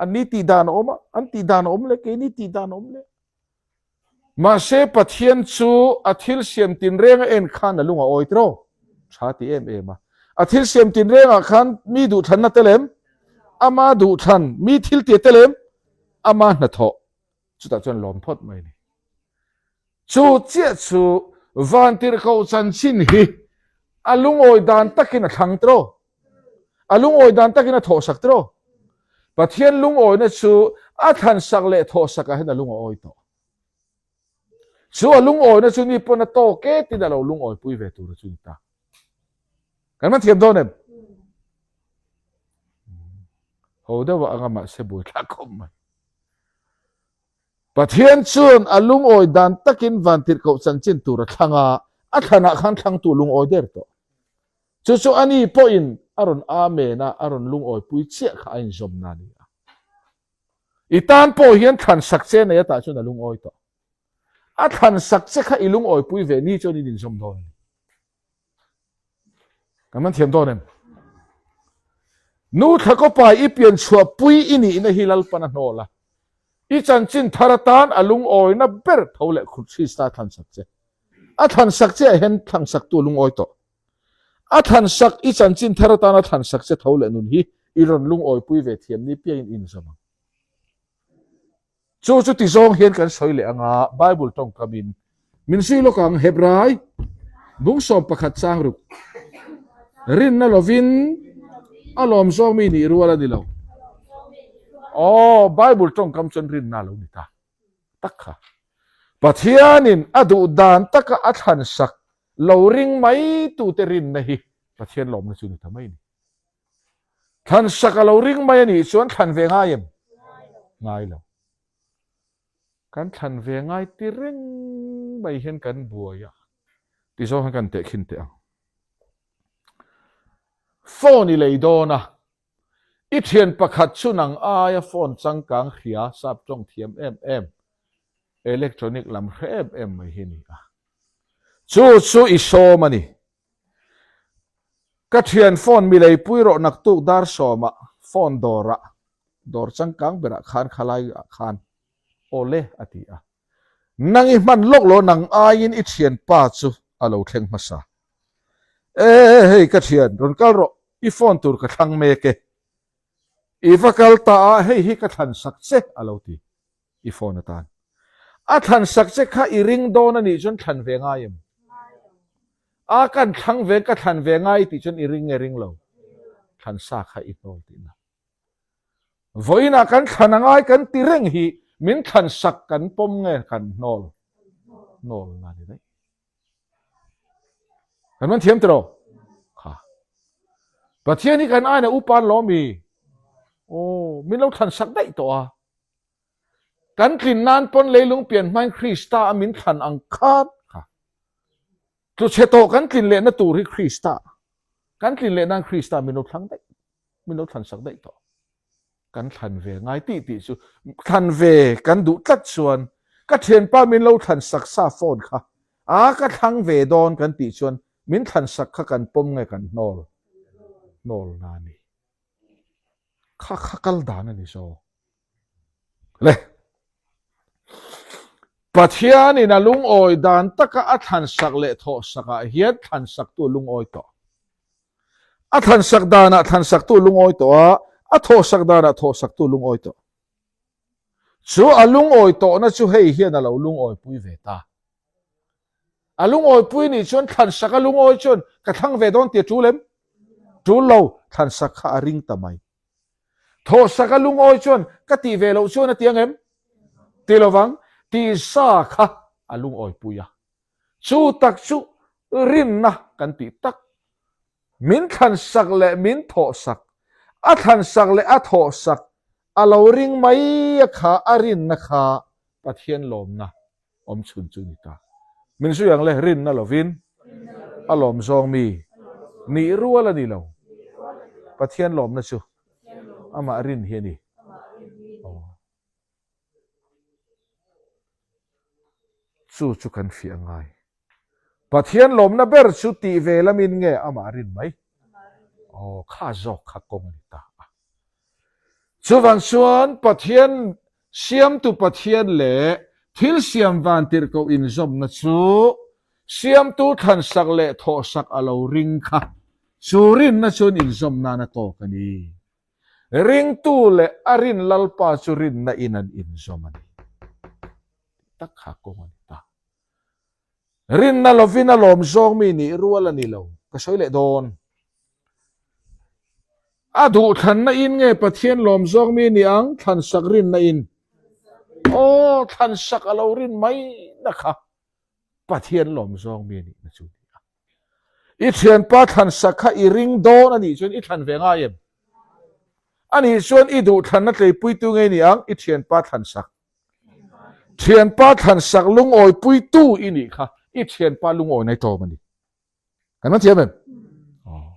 an ni tih dan a awm a, an tih dan a awm leh keini tih dan a awm leh. Mahse Pathian chu a thil siam tinreng a en khan a lung a awi tiraw? Tha ti em em a. A thil siam tinrengah khan mi duhthlanna tel em? Ama duhthlan, mi thil tia tel em? Ama hnathawh. Chutah chuan lawm phawt mai a ni. Chu chiah chu Vantirhkoh chanchin hi. A lungawi dan takin a thlang tiraw? A lungawi dan takin a thawhsak tiraw? Pathian lungawina chu a thlansak leh thawhsakah hian a lung a awi tawh. Chu a lungawina chu ni pawn a tawk e tiin a lo lungawipui ve tur a chu ni ta. Kan man thiam dawn em? Ho deuh a anga mahse buaithlak khawp mai. Pathian chuan a lungawi dan takin vantirhkoh chanchin tur a thlang a, a thlanah khan thlangtu lungawi der tawh. Chu chu ani pawhin a rawn Amen a, a rawn lungawipui chiah kha a inzawmna a ni a. I tan pawh hian thlan sak che nei atah chuan a lungawi tawh. A thlan sak che kha i lungawipui ve ni chuan in inzawm dawn a ni. Kan man thiam dawn em? Nu Thlakawpa i pian chhuah pui i nihna hi Lalpan a hnawl a. I chanchin thar atan a lungawina ber tho leh Krista thlan sak che. A thlan sak che ah hian thlan saktu a lungawi tawh. A thlan sak i chanchin thar atan a thlan sak che tho leh nun hi i rawn lungawipui ve thiam ni piangin i inzawm ang. Chu chu ti zawng hian kan sawi leh ang a, Bible tawngkamin min zui lawk ang, Hebrai bung 11 chang ruk, Rinna lovin a lawm zawng mi nih rual a ni lo. Aw, Bible tawngkam chuan rinna a lo ni ta tak kha. Pathianin a duh dan taka a thlan sak lo ring mai tute rinna hi Pathian lawmna chu ni ta mai a ni. Thlan sak a lo ring mai a nih chuan thlan ve ngai em? Ngai lo. Kan thlan ve ngai ti reng mai hian kan buai a, ti zawng hian kan tehkhin teh ang. Phone i lei dawn a, i thian pakhat chu nang aia phone changkang hria, sap tawng thiam em em, electronic lam hre em em mai hi a ni a. Chu chu i sawm a ni. Ka thian phone mi leipui rawh naktuk dar sawmah phone dawrah dawr changkang berah khan khalai ah khan aw le a ti a. Nang i hman lawk lo nang aiin i thianpa chu a lo thleng hmasa. E hei ka thian rawn kal rawh i phone tur ka thlang mek e. I va kal ta a hei hi ka thlan sak che a lo ti. I phone atan. A thlan sak che kha i ring dawn a nih chuan thlan ve ngai em? A kan thlang ve ka thlan ve ngai tih chuan i ring nge ring lo? Thlan sa kha i hnawl tihna. Vawiinah kan thlan a ngai kan ti reng hi min thlan sak kan pawm nge kan hnawl? Hnawl na ni daih. Kan man thiam tiraw? Kha. Pathian hi kan aina upa an lawm i. Aw, min lo thlan sak daih tawh a. Kan tlin nan pawn leilung pian hmain Krista a min thlan ang khan kha. Tluchhe tawh kan tlin lehna tur hi Krista. Kan tlin leh nan Krista min lo thlang daih, min lo thlan sak daih tawh. Kan thlan ve ngai tih tih chu thlan ve kan duh tlat chuan ka thianpa min lo thlan sak sa phone kha a ka thlang ve dawn kan tih chuan min thlan sak kha kan pawm nge kan hnawl hnawl na a ni. Kha kha kal dan a ni zawk. Le. Pathianin a lungawi dan taka a thlan sak leh thawh sakah hian thlan saktu lungawi tawh. A thlan sak danah thlan saktu lungawi tawh a, a thawh sak danah thawh saktu lungawi tawh. Chu a lungawi tawhna chu hei hian a lo lungawipui ve ta. A lungawipui nih chuan thlan sak a lungawi chuan ka thlang ve dawn tih a tul em? Tul lo, thlan sak kha a ring ta mai. Thawh sak a lungawi chuan ka tih ve loh chuan a ti ang em? Ti lovang, tih sa kha a lungawipui a. Chu tak chu rinna kan tih tak. Min thlan sak leh min thawh sak, a thlan sak leh a thawh sak a lo ring mai a kha a rinna kha Pathian lawmna awm chhun chu ni ta. Min zui ang le, rinna lovin a lawm zawng mi nih rual a ni lo. Pathian lawmna chu amah rin hi a ni. Aw. Chu chu kan fiah ngai. Pathian lawmna ber chu tih ve lamin nge amah rin mai? Aw, kha zawk kha kawng a ni ta a. Chuvang chuan Pathian Siamtu Pathian leh thil siam vantirhkoh inzawmna chu Siamtu thlansak leh thawhsak a lo ring kha chu rinna chuan inzawm nan a tawk a ni. Ringtu leh a rin Lalpa chu rinna in an inzawm a ni. Tih tak kha kawng a ni ta. Rinna lovin a lawm zawng mi nih rual a ni lo. Ka sawi leh dawn. A duh thlanna in nge Pathian lawm zawk mi ni ang thlansak rinna in? Aw, thlansak a lo rin mai na kha Pathian lawm zawng mi a nihna chu ni a. I thianpa thlansak kha i ring dawn a nih chuan i thlan ve ngai em? A nih chuan i duh thlanna tleipuitu nge ni ang i thianpa thlansak? Thianpa thlansak lungawipuitu i nih kha i thianpa lungawi nai tawm a ni. Kan man thiam em? Aw,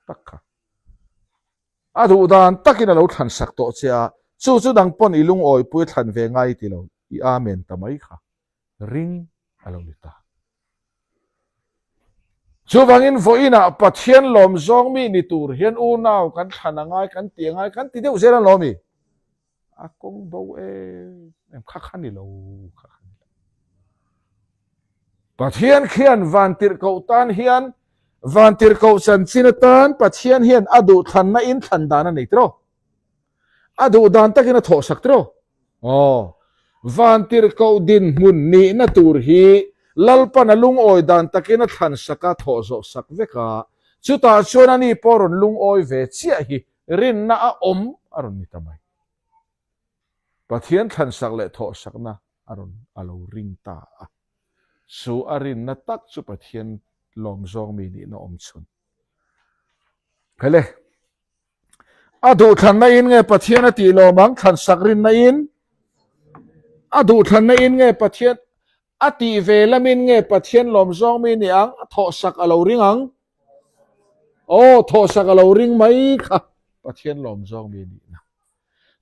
tak kha. A duh dan takin a lo thlansak tawh che a, chu chu dang pawn i lungawipui thlan ve ngai ti lo, i amen ta mai kha. Ring a lo ni ta. Chuvangin vawiinah Pathian lawm zawng mi ni tur hian unau kan thlan a ngai, kan ti a ngai, kan ti deuh zel a lawm i. A kawng bo em em kha kha ni lo, kha kha ni lo. Pathian khian vantirhkoh tan hian vantirhkoh chanchin atan Pathian hian a duh thlanna in thlan dan a nei tiraw? A duh dan takin a thawhsak tiraw? Aw, vantirhkoh dinhmun nihna tur hi Lalpan a lungawi dan takin a thlan sak a, thawh zawh sak vek a. Chutah chuan ani pawh rawn lungawi ve chiah hi rinna a awm a rawn ni ta mai. Pathian thlan sak leh thawh sakna a rawn a lo ring ta a. Chu a rinna tak chu Pathian lawm zawng mi nihna awm chhun. Hele. A duhthlanna in nge Pathian a tih lawm ang thlansak rinna in? A duhthlanna in nge Pathian a tih ve lamin nge Pathian lawm zawng mi ni ang? A thawhsak a lo ring ang? Aw, thawhsak a lo ring mai kha Pathian lawm zawng mi nihna.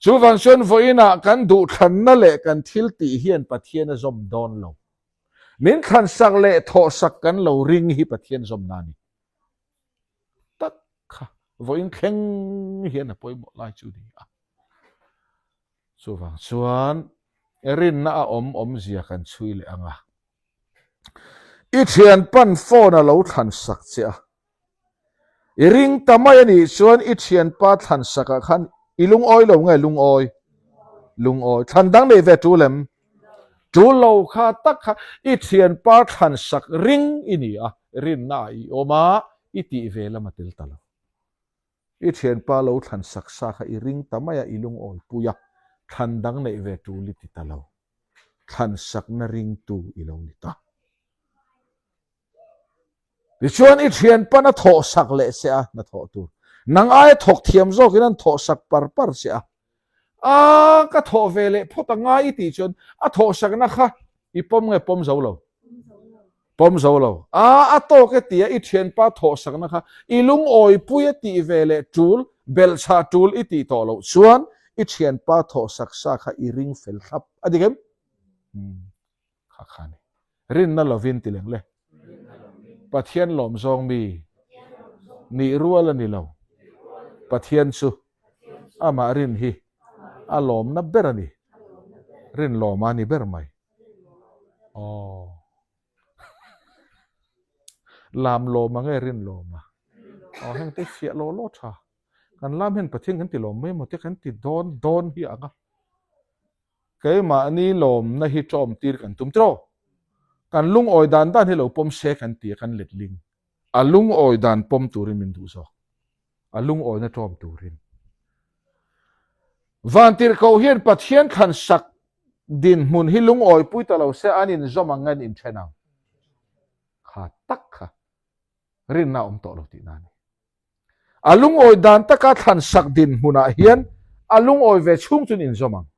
Chuvang chuan vawiinah kan duhthlanna leh kan thil tih hian Pathian a zawm dawn lo. Min thlansak leh thawhsak kan lo ring hi Pathian zawmna a ni. Tak kha vawiin thleng hian a pawimawh lai chu ni a. Chuvang chuan rinna a awm awmzia kan chhui leh ang a. I thian pan phone a lo thlan sak che a. I ring ta mai a nih chuan i thianpa thlan sakah khan i lungawi lo nge lungawi? Lungawi. Thlan dang nei ve tul em? Tul lo kha tak kha i thianpa thlan sak ring i ni a, rinna ah i awm a, i tih ve lam a tel ta lo. I thianpa lo thlan sak sa kha i ring ta mai a, i lungawi pui a, thlan dang neih ve tul i ti ta lo. Thlan sakna ringtu i lo ni ta. Tichuan i thianpan a thawh sak leh che a, hna thawh tur. Nang aia thawk thiam zawkin an thawh sak par par che a. A, ka thawh ve leh phawt a ngai i tih chuan a thawh sakna kha i pawm nge pawm zo lo? Pawm zo lo. A, a tawk e tia i thianpa thawh sakna kha i lungawipui a tih ve leh tul, belhchhah tul i tih tawh loh chuan i thianpa thawh sak sa kha i ring fel thlap a dik em? Umm. Kha kha ni. Rinna lovin ti leng le. Pathian lawm zawng mi nih rual a ni lo. Pathian chu amah rin hi a lawmna ber a ni. Rin lawma a ni ber mai. Aw. Lam lawma nge rin lawma? Aw heng te fiah law law tha. Kan lam hian Pathian kan ti lawm mai maw te kan ti dawn dawn hi ang a. Keimahni lawmna hi ṭawm tir kan tum tiraw? Kan lungawi dan dan hi lo pawm se kan ti a, kan let ling. A lungawi dan pawm turin min duh zawk. A lungawina ṭawm turin. Vantirhkoh hian Pathian thlansak dinhmun hi lungawipui ta lo se an inzawm ang nge an inṭhen ang? Kha tak kha rinna a awm tawh lo tihna a ni. A lungawi dan taka thlansak dinhmunah hian a lungawi ve chhung chuan inzawm ang.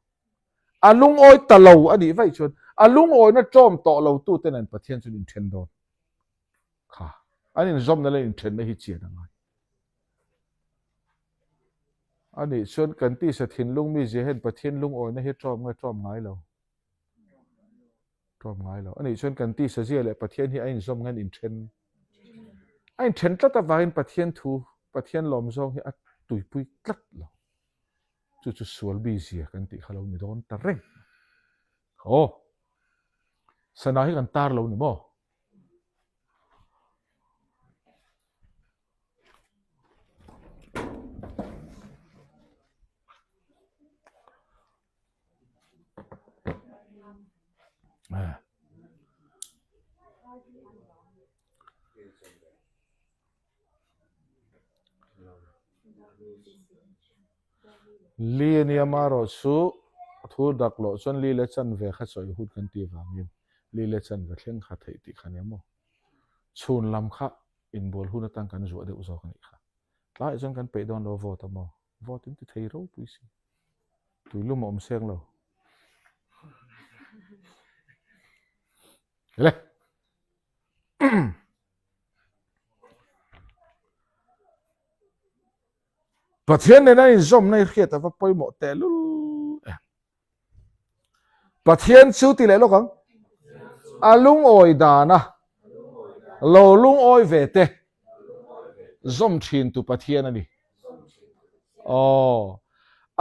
A lungawi ta lo a nih vaih chuan a lungawina ṭawm tawh lo tute nen Pathian chuan inṭhen dawn. Kha, an inzawmna leh inṭhenna hi chian a ngai. A nih chuan kan tisa thinlung mizia hian Pathian lungawina hi ṭawm nge ṭawm ngai lo? Tlawm ngai lo. Anih chuan kan tisa zia leh Pathian hi a inzawm nge an inthen? A inthen tlat avangin Pathian thu, Pathian lawm zawng hi a tuipui tlat lo. Chu chu sual bi zia kan tih kha lo ni dawn ta reng. Aw, sana hi kan tar lo ni maw? Li a nia marawh chu thu dak loh chuan li leh chanve kha chawi hun kan tih vangin li leh chanve thleng kha theih tih kha nia maw? Chhun lam kha inbual hun atang kan zuah deuh zawk a nih kha. Tlaiah chuan kan peih dawn lo vote a maw? Vote in ti thei ropui si. Tuilum a awm seng lo. Le. Pathian nena inzawmna i hriat a va pawimawh tehlul em. Pathian chu ti leh lawk ang. A lungawi dana lo lungawi ve te zawm thin tu Pathian a ni. Aw,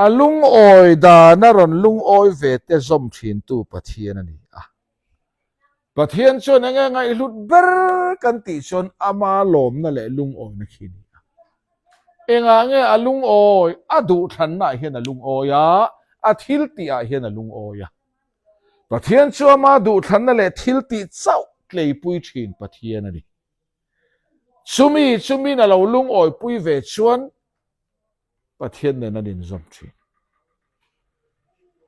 a lungawi dana rawn lungawi ve te zawm thin tu Pathian a ni a. Pathian chuan enge ngaihhlut ber kan tih chuan ama lawmna leh lungawina khi a ni a. Engah nge a lungawi? A duhthlannaah hian a lungawi a, a thiltihah hian a lungawi a. Pathian chu ama duhthlanna leh thiltih chauh tleipui thin Pathian a ni. Chumi chumin a lo lungawipui ve chuan Pathian nen an inzawm thin.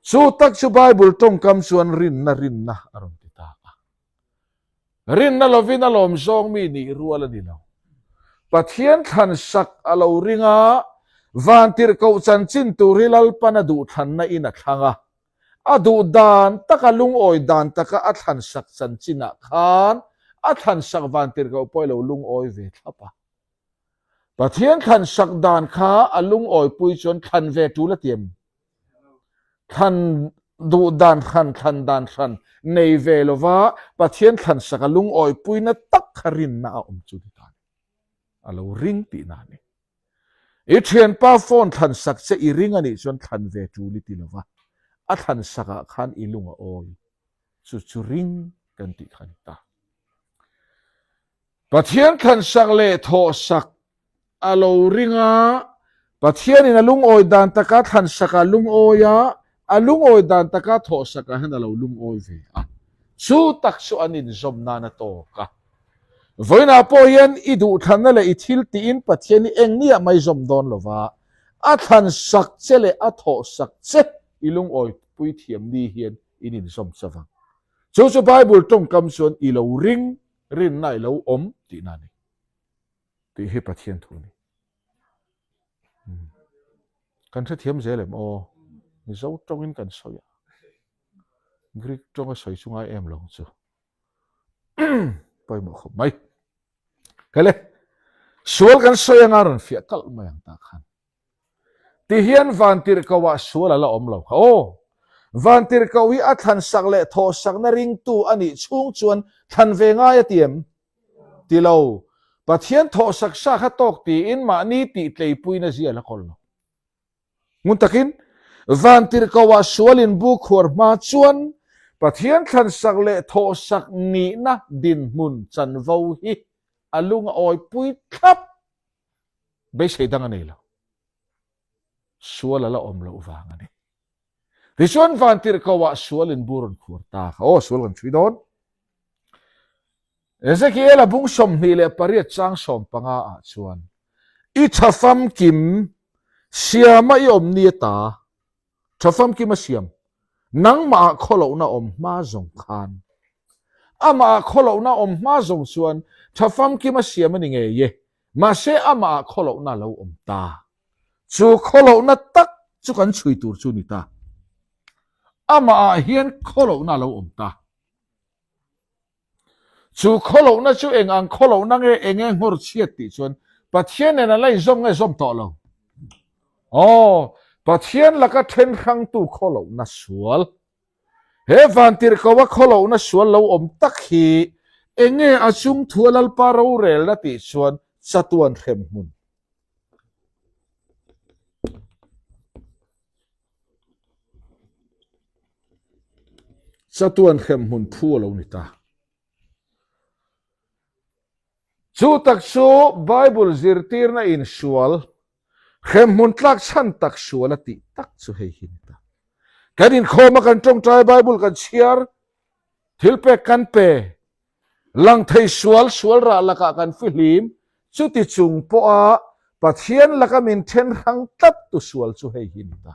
Chu tak chu Bible tawngkam chuan rinna rinna a rawn ti ta a. Rinna lovin a lawm zawng mi nih rual a ni lo. Pathian thlan sak a lo ring a, vantirhkoh chanchin tur hi Lalpan a duhthlanna in a thlang a. A duh dan taka lungawi dan taka a thlan sak chanchinah khan a thlan sak vantirhkoh pawh i lo lungawi ve thlap a. Pathian thlan sak dan kha a lungawipui chuan thlan ve tul a ti em? Thlan duh dan hran, thlan dan hran nei ve lova Pathian thlan sak a lungawipuina tak kha rinna a awm chu ni ta ni. A lo ring tihna a ni. I thianpa phone thlan sak che i ring a nih chuan thlan ve tul i ti lova, a thlan sakah khan i lung a awi. Chu chu ring kan tih kha a ni ta. Pathian thlansak leh thawhsak a lo ring a, Pathianin a lungawi dan taka thlansak a lungawi a, a lungawi dan taka thawhsak ah hian a lo lungawi ve a. Chu tak chu an inzawm nan a tawk a. Vawiinah pawh hian i duhthlanna leh i thil tiin Pathian hi eng niah mai zawm dawn lo va, a thlansak che leh a thawhsak che i lungawipui thiam ni hian in inzawm chauh ang. Chu chu Bible tawngkam chuan i lo ring Rinna i lo awm tihna a ni tih hi Pathian thu a ni. Kan hrethiam zel em aw? Mizo tawngin kan sawi a, Greek tawnga sawi chu ngai em lo chu. Pawimawh khawp mai. Hele, sual kan sawi anga rawn fiah kalh mai ang tah khan. Ti hian vantirhkoh ah sual a la awm lo kha aw. Vantirhkoh hi a thlan sak leh thawh sakna ringtu a nih chhung chuan thlan ve ngai a ti em? Ti lo. Pathian thawh sak sa kha tawk tiin mahni tih tleipuina zia la kawl lo. Ngun takin, vantirhkoh ah sual in bu khuar hma chuan Pathian thlan sak leh thawh sak nihna dinhmun chanvo hi a lung a awipui thlap. Beisei dang a nei lo. Sual a la awm loh vang a ni. Tichuan vantirhkoh ah sual in bur an khuar ta kha. Aw, sual kan chhui dawn. Ezekiel a bung 28 chang 15 ah chuan i tha famkim siama i awm ni ata tha famkim a siam nangmah ah khawlohna awm hma zawng khan amah ah khawlohna awm hma zawng chuan tha famkim a siam a ni ngei e Mahse amah ah khawlohna a lo awm ta. Chu khawlohna tak chu kan chhui tur chu ni ta. Amah ah hian khawlohna a lo awm ta. Chu khawlohna chu eng ang khawlohna nge eng nge nghawr chhiat tih chuan Pathian nen an la inzawm nge zawm tawh lo. Aw, Pathian laka then hrangtu khawlohna sual. He vantirhkoa khawlohna sual lo awm tak hi enge a chung thua Lalpa rorelna tih chuan chatuan hrem hmun. Chatuan hrem hmun phu a lo ni ta. Chu tak chu Bible zirtirna insual Hremhmun tlak chhan tak sual a tih tak chu hei hi ni ta. Kan inkhawm a kan tawngtai Bible kan chhiar, thil pek kan pe, lang thei sual sual rah lakah kan fihlim, chuti chung pawha. Pathian laka min then hrang tlat tu sual chu hei hi ni ta.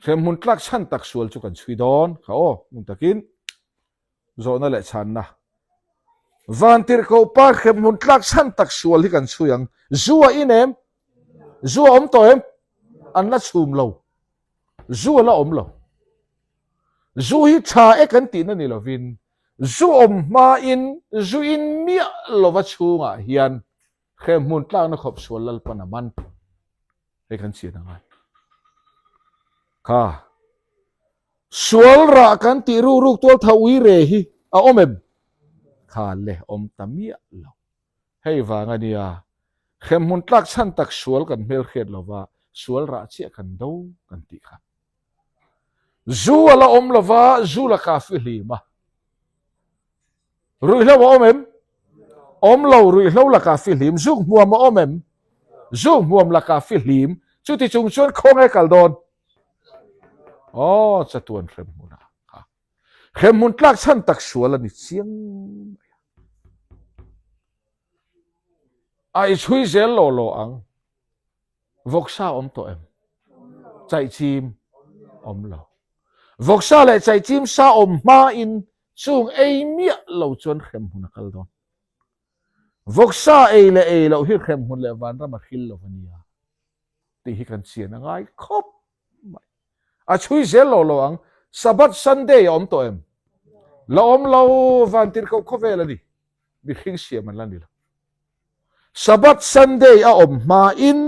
Hremhmun tlak chhan tak sual chu kan chhui dawn kha aw, hmun takin zawhna leh chhanna. Vantirhkoh pa hremhmun tlak chhan tak sual hi kan chhui ang. Zu a in em? Zu a awm tawh em? An la chhum lo. Zu a la awm lo. Zu hi tha e kan tihna ni lovin, zu awm hmain zu in miah lova chhungah hian hremhmun tlakna khawp sual Lalpan a man. Hei kan chian a ngai. Kha sual rah kan tih ruk ruk tual tha ui re hi a awm em? Kha le awm ta miah lo. Hei vang a nia, hremhmun tlak chhan tak sual kan hmelhriat lova sual rah chiah kan do kan tih kha. Zu a la awm lova zu laka fihlim a. Ruihhlo a awm em? Awm lo, ruihhlo laka fihlim. Zuk hmuam a awm em? Zuk hmuam laka fihlim. Chuti chung chuan khawnge kal dawn? Aw, chatuan hremhmunah kha. Hremhmun tlak chhan tak sual a ni chiang mai a. A i chhui zel law law ang. Vawksa awm tawh em? Chaihchim awm lo. Vawksa leh chaihchim sa awm hmain chung ei miah lo chuan hremhmun a kal dawn. Vawksa ei leh ei loh hi hremhmun leh vanram a hril lo a nia tih hi kan chian a ngai khawp mai. A chhui zel lo lo ang. Sabbath Sunday a awm tawh em? La awm lo, vantirhkoh khawvel a ni. Mihring siam an la ni lo. Sabbath Sunday a awm hmain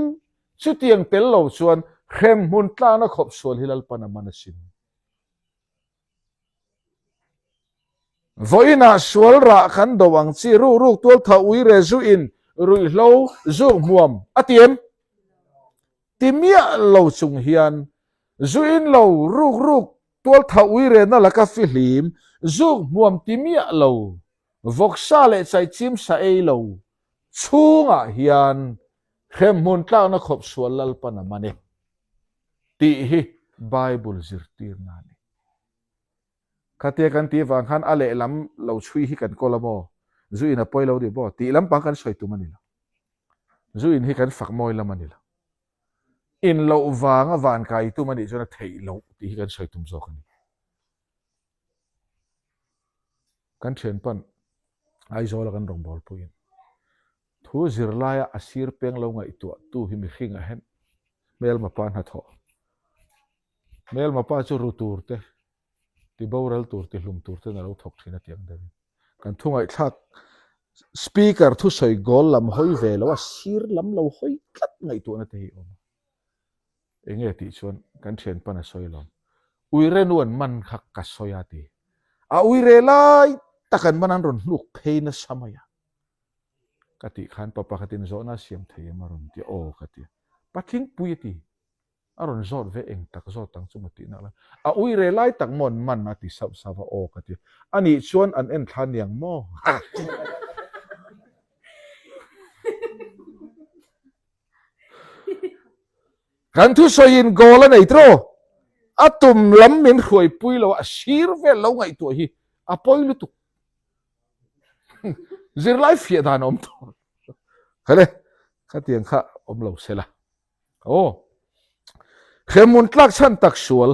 chutiang tel lo chuan hremhmun tlana khawp sual hi Lalpan a man asin. Vawiinah sual rah kan do ang chi ruk ruk tual tha ui re zu in ruihhlo zuk hmuam a ti em? Ti miah lo chung hian zu in lo ruk ruk tual tha ui rena laka fihlim zuk hmuam ti miah lo Vawksa leh chaichim sa ei lo chhungah hian hremhmun tlakna khawp sual Lalpan a man e tih hi Bible zirtirna a ni. Khatia kan tih vang khan a lehlam lo chhui hi kan kawl a maw? Zu in a pawi lo ni maw? Tih lampang kan sawi tum a ni lo. Zu in hi kan fak mawi lam a ni lo. In loh vanga van kai tum a nih chuan a theih loh tih hi kan sawi tum zawk a ni. Kan thianpan Aizawla kan rawngbâwl puiin thu zir laia a sir peng lo ngaihtuah tu hi mihring a hen hmelma pa hnathawh. Hmelma pa chu ru tur te, ti boral tur, ti hlum tur ten a lo thawk thin a ti ang deuhin. Kan thu ngaihthlak speaker thusawi goal lam hawi ve lo a sir lam lo hawi tlat ngaihtuahna te hi a awm a. Enge tih chuan kan thianpan a sawi alawm. Uire nu an man kha ka sawi a ti. A uire lai tak an man an rawn hnuk phei nasa mai a. Ka tih khan pa pakhatin zawhna a siam thei em a rawn ti a, aw ka ti a. Patlingpui a ti. A rawn zawt ve eng tak zawt ang chu maw tih nak lai. A uire lai tak maw an man a ti sauh sauh a, aw ka ti a. Anih chuan an en thla niang maw? Kan thusawiin goal a nei tiraw? A tum lam min hruaipui lo a, sir vel lo ngaihtuah hi a pawi lutuk. Zirlai fiah dan a awm tawh. Khale, khatiang kha awm lo sela. Aw. Hremhmun tlak chhan tak sual.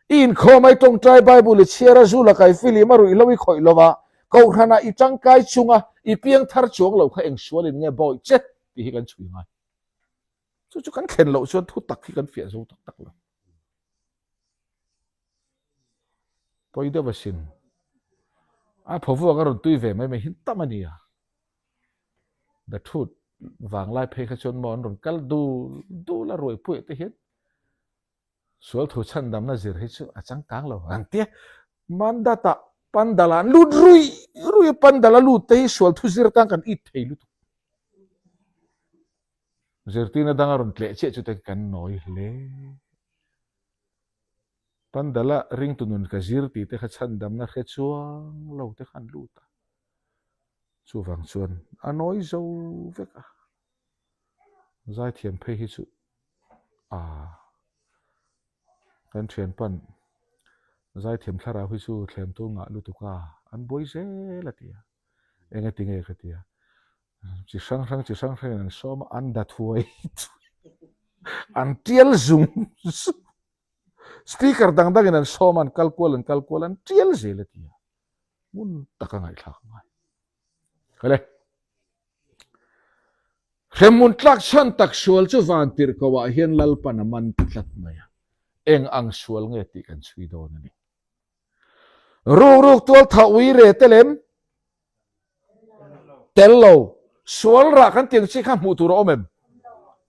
I inkhawm a, i tawngtai Bible i chhiar a, zu laka i filim a, ruihhlo i khawih lo a, kohhranah i tangkai chunga i piang thar chuang lo kha eng sualin nge bawih che tih hi kan chhui ngai. Chu chu kan thlen loh chuan thu tak hi kan fiah zo tak tak lo. Pawi deuh asin. A phavuak a rawn tui ve mai mai hin tam a nia. The truth vanglai phei kha chuan maw an rawn kal dul dul a ruaipuiah te hian Sual thu chhandamna zir hi chu a changkang lo ang tia Mandata pandal ah an lut rui rui a, pandal a lut te hi sual thu zir atan kan it thei lutuk. Zirtirna dang a rawn tleh chiah chu te kan nawi hle. Pandal a ringtu nun ka zir tih te kha chhandamna hre chuang lo te kha an lut a. Chuvang chuan a nawi zo vek a. Zaithiam phei hi chu Aaa kan thianpan zaithiam thlarau hi chu thlemtu ngah lutuk a, an buai zel a ti a, eng a ti nge ka ti a. Chi hrang hrang chi hrang hrangin an sawm a, an da thuai an tial zung zung. Speaker dang dangin an sawm a, an kal kual an kal kual an tial zel a ti a. Hmun taka ngaihthlak a ngai. Kale. Hremhmun tlak chhan tak sual chu van tirh ko ah hian Lalpan a man ta tlat mai a. Eng ang sual nge tih kan chhui dawn a ni. Ruk ruk tual tha ui re te lem tel lo. Sual rah kan tiang chi kha hmuh tur a awm em?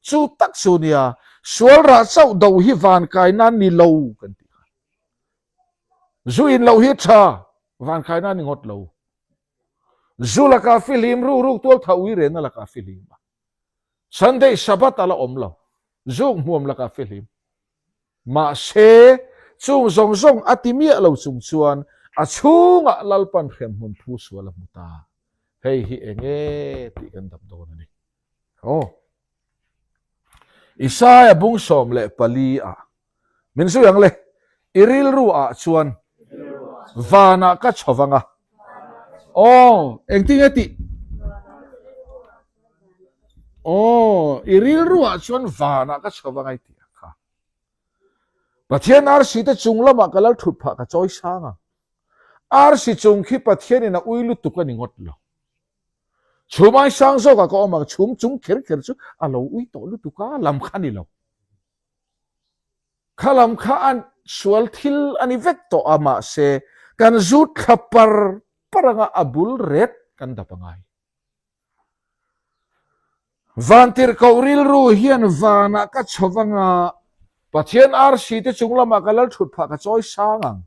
Chu tak chu nia, sual rah chauh do hi van kai nan ni lo kan tih kha. Zu in loh hi tha, van kai nan ni ngawt lo. Zu lakah fihlim ruk ruk tual tha ui rehna lakah fihlim a. Sunday Sabbath a la awm lo. Zuk hmuam lakah fihlim. Mahse, chung zawng zawng a ti miah lo chung chuan a chhungah Lalpan hremhmun phu sual a hmu ta. Hei hi eng nge tih kan dap dawn a ni. Aw. Isaia bung 14 ah min zui ang le, i rilru ah chuan vanah ka chho vang a. Aw, engtin nge tih? Aw, i rilru ah chuan vanah ka chho vang a i tih ang kha. Pathian arsi te chung lamah ka lal thut phah ka chawi sang ang. Arsi chung khi Pathianin a ui lutuk a ni ngawt lo. Chhum ai sang zawkah ka awm ang, chhum chung kher kher chu a lo ui tawh lutuk a, lam kha ni lo. Kha lam kha a sual thil a ni vek tawh a, mahse kan zut thla par par anga a bul ret kan dap a ngai. Vantirhkoh rilru hian vanah ka chho vanga Pathian arsi te chung lamah ka lal thut phah ka chawi sang ang.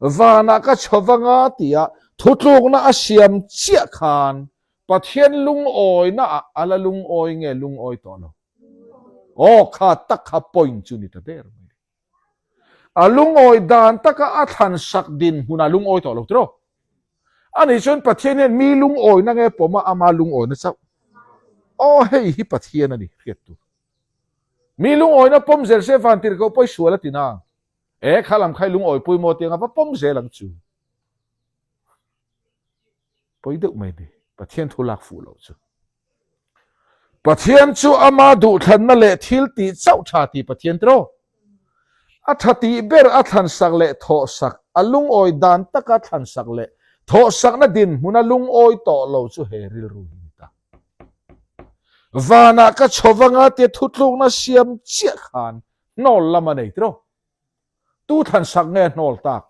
Vanah ka chho vanga tia thutlukna a siam chiah khan Pathian lungawina ah a la lungawi nge lungawi tawh lo. Aw kha tak kha point chu ni ta der mai. A lungawi dan taka a thlan sak dinhmunah lungawi tawh lo tiraw? Ani chuan Pathian hian mi lungawina nge pawm a, ama lungawina chauh. Aw hei hi Pathian a ni hriat tur. Mi lungawina pawm zel se vantirhkoh pawi sual a ti nang. E kha lam kha i lungawi pui maw tiang a va pawm zel ang chu. Pawi deuh mai ni, Pathian thu lak fuh loh chu. Pathian chu ama duhthlanna leh thil tih chauh tha tih Pathian tiraw? A tha tih ber a thlansak leh thawhsak, a lungawi dan taka thlansak leh thawhsakna dinhmuna lungawi tawh lo chu he rilru hi ni ta. Vanah ka chho vanga tia thutlukna siam chiah khan hnawl lam a nei tiraw? Tu thlansak nge hnawl tak?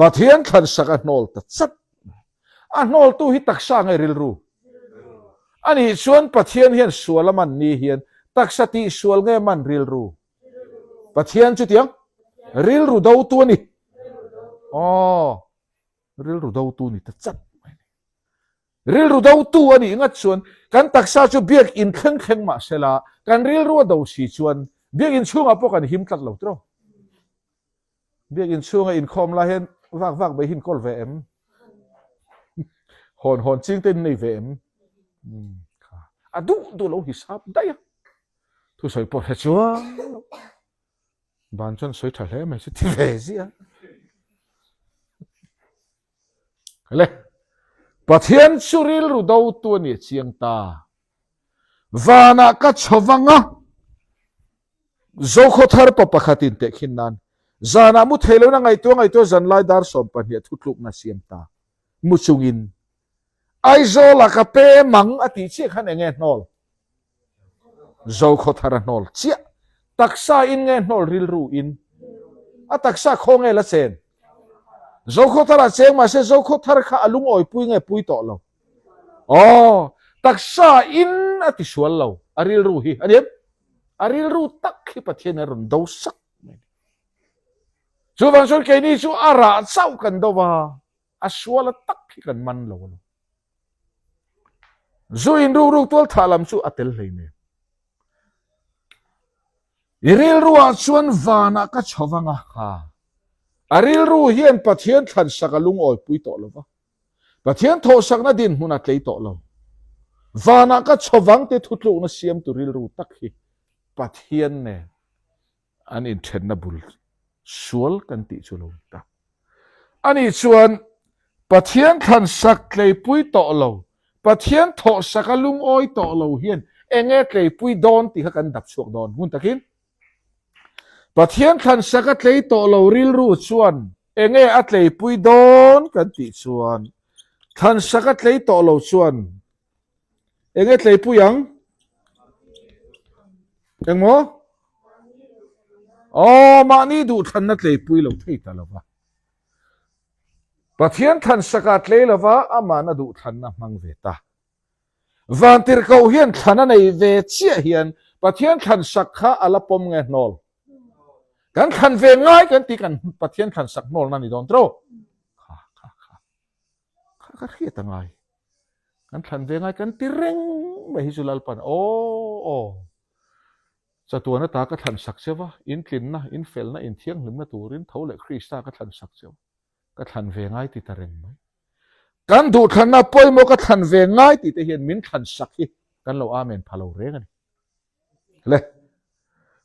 Pathian thlansak a hnawl ta chat. A hnawltu hi taksa nge rilru? Anih chuan Pathian hian sual a man ni hian taksa tih sual nge man rilru? Pathian chutiang rilru dotu a ni. Aw, rilru dotu ni ta chat mai ni. Rilru dotu a nih ngat chuan kan taksa chu biak in thleng thleng mah sela kan rilru a do si chuan biak in chhungah pawh kan him tlat lo tiraw? Biakinn chhunga inkhawm lai hian vak vak mai hi in kawl ve em? Hawn hawn ching te in nei ve em? A duh duh lo hisap daih a. Thusawi pawh hre chuang lo. Ban chuan sawi tha hle mai chu ti ve ziah. Le, Pathian chu rilru dotu a ni a chiang ta. Vanah ka chho vang a, Zokhawthar pa pakhatin tehkhin nan, zanah mu thei loin a ngaihtuah ngaihtuah zanlai dar 12 thutlukna siam ta. Mu chungin, Aizawlah ka pem ang a tih chiah khan eng nge hnawl? Zokhawthar a hnawl chiah. Taksa in nge hnawl rilru in? A taksa khaw nge la chen? Zokhawthar ah cheng mahse Zokhawthar kha a lungawipui nge pui tawh lo? Aw, taksa in a ti sual lo, a rilru hi a ni em? A rilru tak hi Pathian a rawn do sak mai a ni. Chuvang chuan keini chu a rah chauh kan do va, a sual a tak hi kan man lo a lo. Zu in ruk ruk tual thah lam chu a tel hlei nen. I rilru ah chuan vanah ka chho vang a, ha. A rilru hian Pathian thlansak a lungawipui tawh lo va. Pathian thawhsakna dinhmun a tlei tawh lo. Vanah ka chho vang te thutlukna siamtu rilru tak hi Pathian nen an inthenna bul sual kan tih chu lo ni ta. Ani chuan Pathian thlansak tleipui tawh lo. Pathian thawhsaka lungawi tawh lo hian enge tleipui dawn tih kha kan dap chhuak dawn ngun takin. Pathian thlansak a tlei tawh lo rilru chuan enge a tleipui dawn kan tih chuan thlansak a tlei tawh lo chuan enge tleipui ang? Engmaw? Aw, mahni duhthlanna tleipui lo thei ta lo va. Pathian thlansak a tlei lo va, amahna duhthlanna hmang ve ta. Vantirhkoh hian thlan a nei ve chiah hian Pathian thlansak kha a la pawm nge hnawl? Kan thlan ve ngai kan tih kan Pathian thlansak hnawlna a ni dawn tiraw? Kha kha kha kha ka hriat a ngai. Kan thlan ve ngai kan ti reng mai hi chu Lalpan aw aw chatuan ata ka thlansak che va, intlinna, infelna, inthianghlimna turin tho leh Krista ka thlansak che va, ka thlan ve ngai ti ta reng mai. Kan duhthlanna pawimawh ka thlan ve ngai tih te hian min thlan sak hi kan lo amen pha lo reng a ni. Le,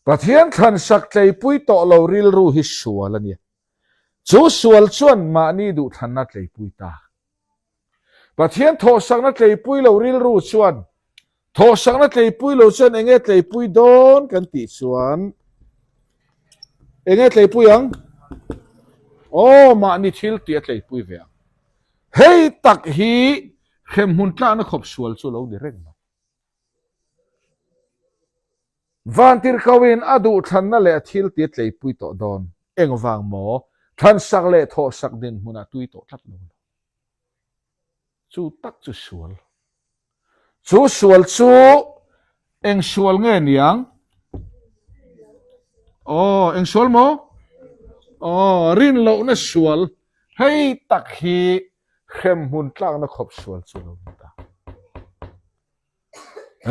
Pathian thlan sak tleipui tawh lo rilru hi sual a nia. Chu sual chuan mahni duhthlanna tleipui ta. Pathian thawhsakna tleipui lo rilru chuan thawhsakna tleipui lo chuan enge tleipui dawn kan tih chuan enge tleipui ang? Aw, mahni thil tih a tleipui ve ang. Hei tak hi hremhmun tlakna khawp sual chu lo ni reng mai. Vantirhkoin a duhthlanna leh a thil tih a tleipui tawh dawn. Engvang maw? Thlansak leh thawhsak dinhmunah tui tawh tlat lo lo. Chu tak chu sual. Chu sual chu eng sual nge niang? Aw, eng sual maw? Aw, rin lohna sual. Hei tak hi hremhmun tlakna khawp sual chu lo ni ta.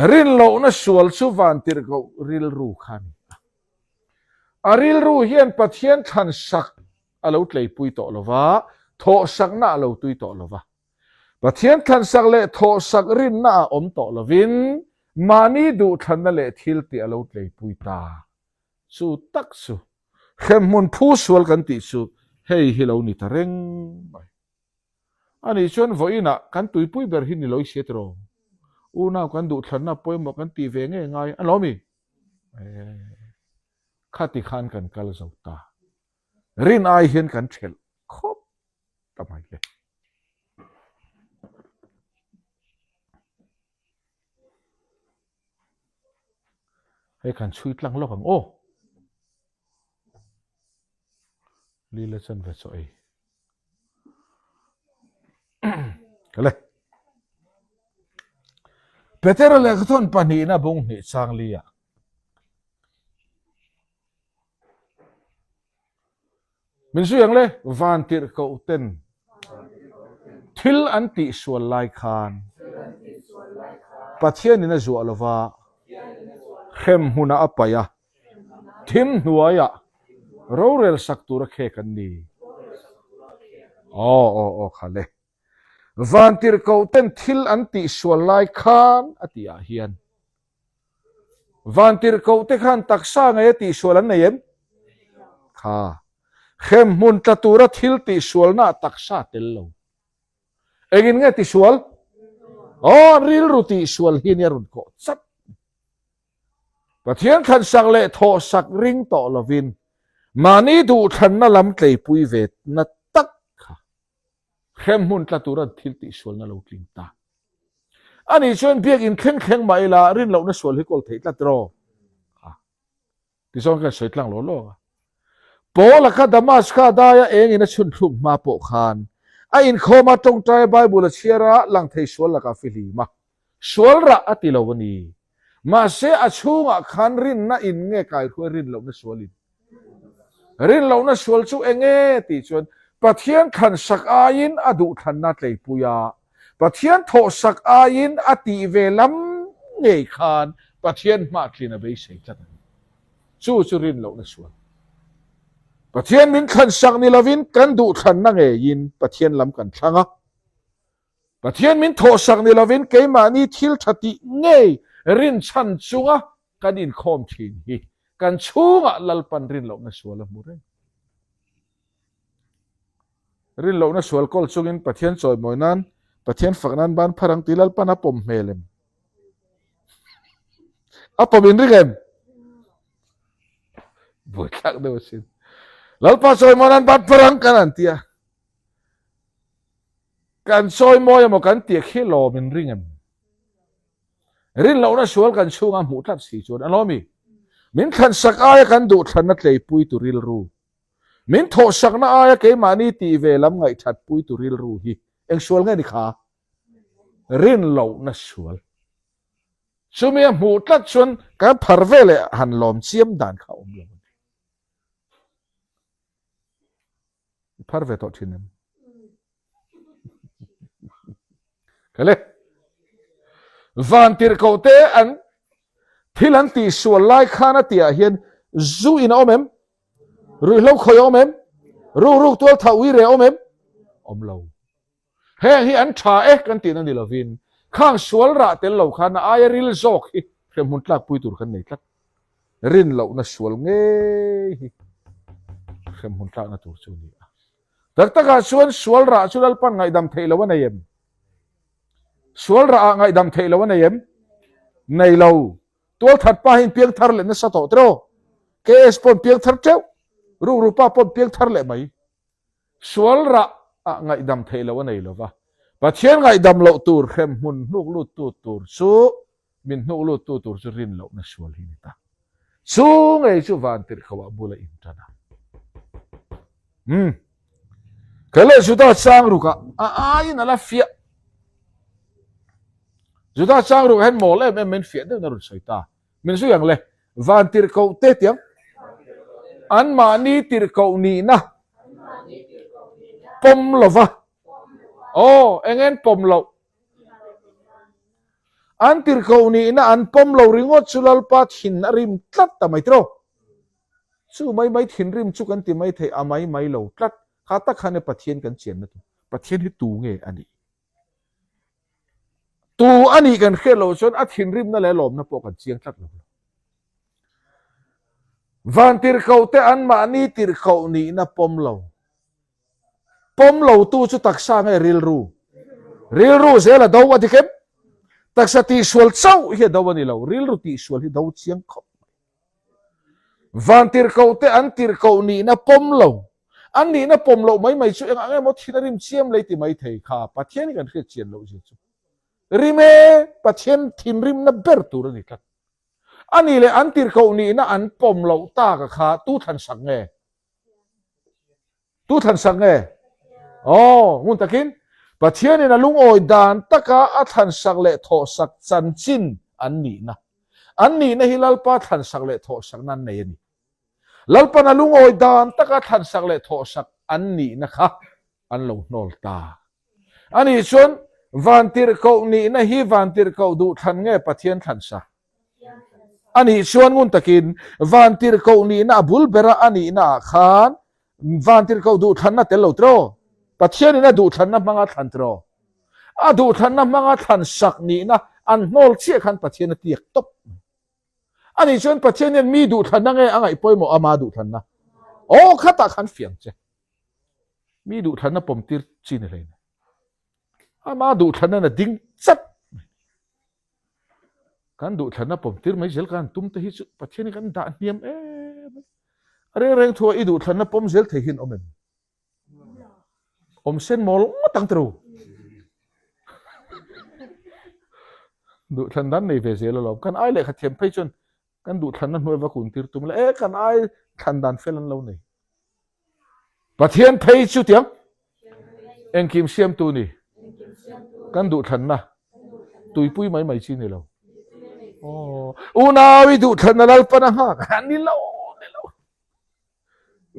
Rin lohna sual chu vantirhkoh rilru kha a ni a. A rilru hian Pathian thlan sak a lo tleipui tawh lo va, thawhsakna a lo tui tawh lo va. Pathian thlansak leh thawhsak rinna ah awm tawh lovin mahni duhthlanna leh thil tih a lo tleipui ta. Chu tak chu hremhmun phu sual kan tih chu hei hi lo ni ta reng mai. Ani chuan vawiinah kan tuipui ber hi ni lo i hria tiraw? Unau kan duhthlanna pawimawh kan tih ve ngei ngai a lawm i? Khati khan kan kal zo ta. Rin ai hian kan thelh khawp ta mai le. Hei kan chhui tlang lawk ang aw. Lila chan ve chaw ei. Kale. Petera lehkhathawn pahnihna bung hnih chang li ah. Min zui ang le, vantirhkoh ten thil an tihsual lai khan Pathianin a zuah lova hremhmunah a paih a, thim hnuaiah rorel sak tura khek an ni. Aw aw aw kha le. Vantirhkoh ten thil an tihsual lai khan a tih ah hian Vantirhkoh te khan taksa ngei a tihsual an nei em? Kha. Hremhmun tla tura thil tihsualna ah taksa tel lo. Engin nge tisual? Aw, an rilru tihsual hi nia rawn kawh chat. Pathian thlansak leh thawhsak ring tawh lovin mahni duhthlanna lam tleipui ve na tak kha. Hremhmun tla tura thil tihsualna lo tling ta. Ani chuan biakinn thleng thleng mah ila rin lohna sual hi kawl theih tlat rawh. Ha. Tichuan kan sawi tlang law law a. Paula kha Damaska daia engin a chhun thluk hma pawh khan a inkhawm a tawngtai a Bible a chhiar a lang thei sual lakah fihlim a. Sual rah a ti lo a ni. Mahse a chhungah khan rinna in nge kaihruai rin lohna sual in? Rin lohna sual chu eng nge tih chuan Pathian thlansak aiin a duhthlanna tleipui a, Pathian thawhsak aiin a tih ve lam ngei khan Pathian hmahtlin a beisei tlat a ni. Chu chu rin lohna sual. Pathian min thlansak ni lovin kan duhthlanna ngeiin Pathian lam kan thlang a. Pathian min thawhsak ni lovin keimahni thil tha tih ngei rinchhan chunga kan inkhawm thin hi kan chhungah Lalpan rinlohna sual a hmu reng. Rinlohna sual kawl chungin Pathian chawimawi nan Pathian fak nan ban phar ang tih Lalpan a pawm hmel em? A pawm in ring em? Buaithlak deuh asin. Lalpa chawimawi nan ban phar ang kan an tia. Kan chawimawi emaw kan tih khi lawm in ring em? Rin lohna sual kan chhunga hmuh tlat si chuan a lawmi. Min thlansak aia kan duh thlanna tleipui tu rilru. Min thawhsakna aia keimahni tih ve lam ngaihthatpui tu rilru hi eng sual nge ni kha? Rin lohna sual. Chumi a hmuh tlat chuan kan phar ve leh han lawm chiam dan kha a awm lo a ni. I phar ve tawh thin em? Kale. Van tirhkoh te an thil an tih sual lai khan a tih ah hian zu in a awm em? Ruihhlo khawi a awm em? Rukruk tual tha ui re a awm em? Awm lo. Heng hi an tha e kan tihna ni lovin khang sual rah tel lo khan a aia ril zawk hi hremhmun tlakpui tur kan nei tlat. Rin lohna sual ngei hi hremhmun tlakna tur chu a ni a. Tak takah chuan sual rah chu Lalpan ngaihdam theih lo a nei em? Sual rah ah ngaihdam theih lo a nei em? Nei lo. Tualthat pa hi piang thar leh nasa tawh tiraw? KS pawn piang thar teuh, rukru pa pawn piang thar leh mai. Sual rah ah ngaihdam theih loh a nei lo va, Pathian ngaihdam loh tur hremhmun hnuk lut tu tur chu min hnuk lut tu tur chu rin lohna sual hi ni ta. Chu ngei chu van tirhkoh ah bula in tan a. Umm. Kei leh Juda chang ruk ah a aiin a la fiah. Juda chang ruk ah hian mawl em em min fiah deuhin a rawn sawi ta. Min zui ang le, van tirhkoh te tiang anmahni tirhkoh nihna pawm lova, aw eng en pawm loh, an tirhkoh nihna an pawm lo ringawt chu Lalpa thin a rim tlat ta mai tiraw? Chu mai mai thinrim chu kan ti mai thei a mai mai lo tlat, kha tak khan e Pathian kan chianna tur, Pathian hi tu nge a nih? Tu a nih kan hriat loh chuan a thinrimna leh lawmna pawh kan chiang tlat lo. Van tirhkoh te anmahni tirhkoh nihna pawm lo. Pawm lo tu chu taksa nge rilru? Rilru zel a do a dik em? Taksa tihsual chauh hi a do a ni lo, rilru tihsual hi do chiang khawp mai. Van tirhkoh te an tirhkoh nihna pawm lo. An nihna pawm loh mai mai chu engah nge maw thin a rim chiam lei ti mai thei kha Pathian hi kan hriat chian loh zia chu. Rim e, Pathian thinrimna ber tur a ni tlat. A nih leh an tirhkoh nihna an pawm loh tak a kha tu thlansak nge? Tu thlansak nge? Aw, ngun takin Pathianin a lungawi dan taka a thlansak leh thawhsak chanchin an nihna. An nihna hi Lalpa thlansak leh thawhsakna an nei a ni. Lalpan a lungawi dan taka thlansak leh thawhsak an nihna kha an lo hnawl ta. Anih chuan Vantirhkoh nihna hi Vantirhkoh duhthlan nge Pathian thlansak? Anih chuan ngun takin Vantirhkoh nihna a bul bera a nihna ah khan Vantirhkoh duhthlanna tel lo tiraw? Pathianin a duhthlanna hmanga thlan tiraw? A duhthlanna hmanga thlansak nihna an hnawl chiah khan Pathian a tiak tawp mai. Anih chuan Pathian hian mi duhthlanna nge a ngaih pawimawh ama duhthlanna? Aw khatah khan fiang che. Mi duhthlanna pawmtir chi ni hlein. Ama duhthlanna na ding chat mai. Kan duhthlanna pawmtir mai zel kan tum te hi chu Pathian hi kan dah hniam em mai. A reng reng thu a i duhthlanna pawm zel thei hian awm em? Awm sen mawl ngawt ang tiro. Duhthlan dan nei ve zel alawm. Kan ai lehkha thiam phei chuan kan duhthlanna hnuai va kun tir tum la e kan ai thlan dan fel an lo nei. Pathian phei chu tiang engkim siamtu ni kan duhthlanna tuipui mai mai chi ni lo. Aw unau i duhthlanna Lalpan a nghak ni lo ni lo.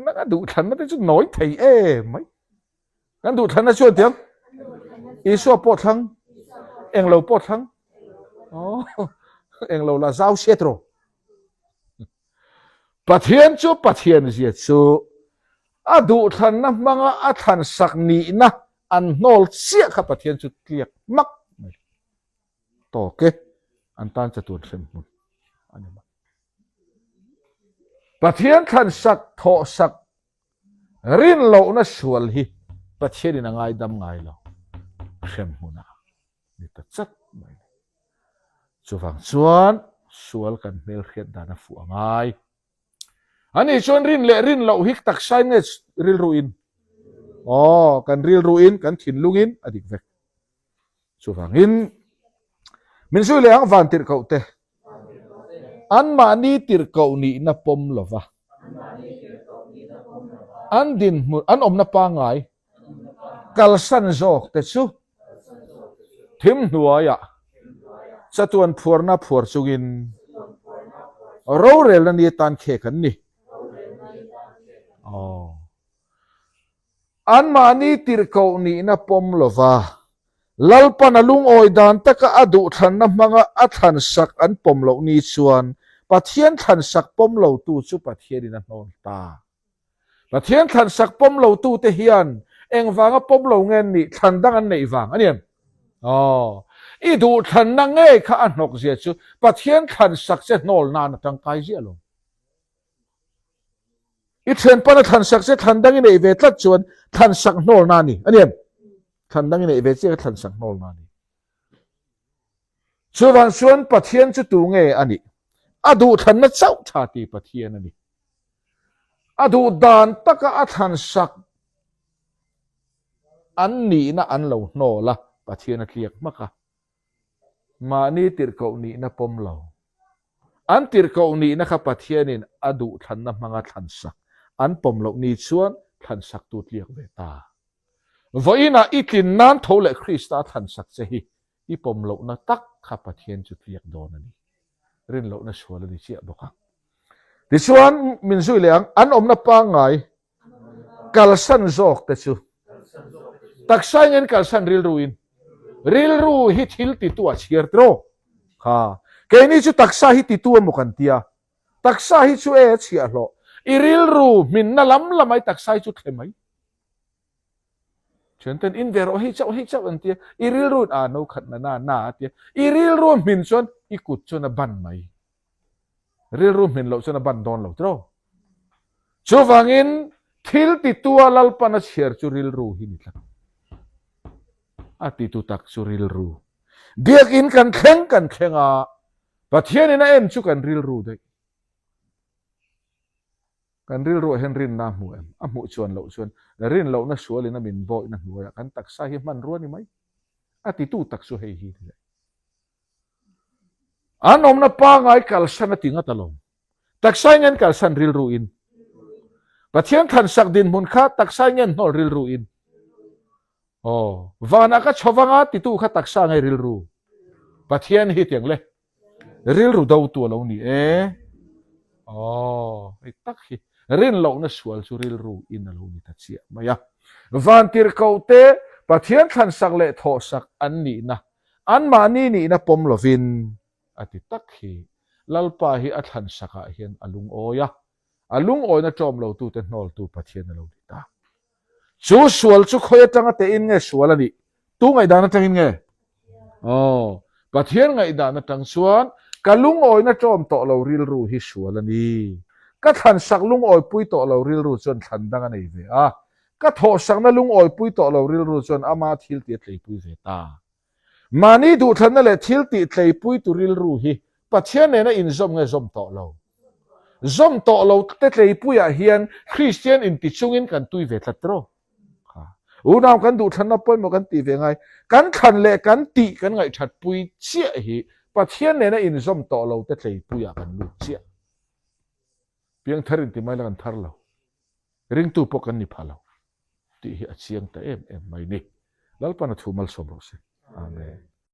Nang a duhthlanna te chu nawi thei em mai. Kan duhthlanna chuan tiang Isua pawh thlang englo pawh thlang oh englo la zau hriat rawh. Pathian chu Pathian zia chu a duhthlanna hmanga a thlansak nihna an hnawl chiah kha Pathian chu tliak hmak mai tawk e an tan chatuan hrem hmun a ni mai. Pathian thlansak thawhsak Rin lohna sual hi Pathianin a ngaidam ngai lo. Hremhmunah ni ta chat mai a ni. Chuvang chuan sual kan hmelhriat dan a fuh a ngai. Ani chuan rin leh rin loh hi taksain nge rilruin? Aw, kan rilruin, kan thinlungin a dik vek. Chuvangin min zui leh ang van tirhkoh te. Anmahni tirhkoh nihna pawm lova. An dinhmun, an awmna pangngai kalsan zawk te chu thim hnuaiah chatuan phuarna phuar chungin rorelna ni atan khek an ni. Aw. Anmahni tirhkoh nihna pawm lova Lalpan a lungawi dan taka a duhthlanna hmanga a thlansak an pawm loh ni chuan Pathian thlansak pawm lotu chu Pathianin a hnawn ta. Pathian thlansak pawm lo tute hian engvanga pawm lo nge an nih thlan dang an neih vang a ni em? Aw, i duhthlanna ngei kha a hnawk zia chu Pathian thlansak che hnawl nan a tangkai ziah lo. I thianpan a thlansak che thlan dang i neih ve tlat chuan thlansak hnawl na a ni a ni em? Thlan dang i neih ve chiah kha thlansak hnawl na a ni. Chuvang chuan Pathian chu tu nge a nih? A duhthlanna chauh tha ti Pathian a ni. A duh dan taka a thlansak an nihna an lo hnawl a, Pathian a tliak hmak a. Mahni tirhkoh nihna pawm lo. An tirhkoh nihna kha Pathianin a duhthlanna hmanga thlansak an pawm loh ni chuan thlansaktu tliak ve ta. Vawiinah i tlin nan tho leh Krista a thlansak che hi i pawm lohna tak kha Pathian chu tliak dawn a ni. Rin lohna sual a ni chiah bawk ang. Tichuan, min zui leh ang, an awmna pangngai kalsan zawk te chu taksa in kalsan rilru in rilru hi thil titu a chhiar tiraw? Kha, keini chu taksa hi titu emaw kan tia, taksa hi chu e a chhiahhlawh, i rilru hminna lam lamah i taksa hi chu thle mai. Thianten in ve rawh hei chauh hei chauh an tia, i rilru in a no khat na na na a tia, i rilru a hmin chuan i kut chuan a ban mai. Rilru hmin loh chuan a ban dawn lo tiraw. Chuvangin thil titua Lalpan a chhiar chu rilru hi ni tlat. A titu tak chu rilru. Biakin kan thleng kan thleng a, Pathianin a en chu kan rilru daih. Kan rilruah hian rinna a hmu em? A hmuh chuan loh chuan rin lohna sualin a min bawihna hnuaiah kan taksa hi hmanrua ni mai. A titu tak chu hei hi ni leh. An awmna pangai kalsan a ti ngat alawm. Taksa in an kalsan rilru in. Pathian thlansak dinhmun kha taksa in an hnawl rilru in. Aw, vanah ka chho vanga titu kha taksa ngai rilru. Pathian hi tiang le. Rilru dotu a lo ni e. Aw, hei tak hi rin lohna sual chu rilru in a lo ni ta chiah mai a. Vantirhkoh te Pathian thlansak leh thawhsak an nihna, anmahni nihna pawm lovin a ti tak hi Lalpa hi a thlansak ah hian a lungawi a, a lungawina ṭawm lotute hnawltu Pathian a lo ni ta. Chu sual chu khawi atanga tein nge sual a nih? Tu ngaihdan atangin nge? Aw, Pathian ngaihdan atang chuan ka lungawina ṭawm tawh lo rilru hi sual a ni. Ka thlansak lungawipui tawh lo rilru chuan thlan dang a nei ve a. Ka thawhsakna lungawipui tawh lo rilru chuan ama thil tih a tleipui ve ta. Mahni duhthlanna leh thil tih tleipuitu rilru hi Pathian nena inzawm nge zawm tawh lo? Zawm tawh lo te tleipuiah hian Kristian inti chungin kan tui ve tlat tiraw? Kha. Unau kan duhthlanna pawimawh kan tih ve ngai. Kan thlan leh kan tih kan ngaihthatpui chiah hi Pathian nena inzawm tawh lo te tleipuiah kan lut chiah. Piangthar inti mai la kan thar lo. Ringtu pawh kan ni pha lo tih hi a chiang ta em em mai ni. Lalpan a thu malsawm rawh se. Amen.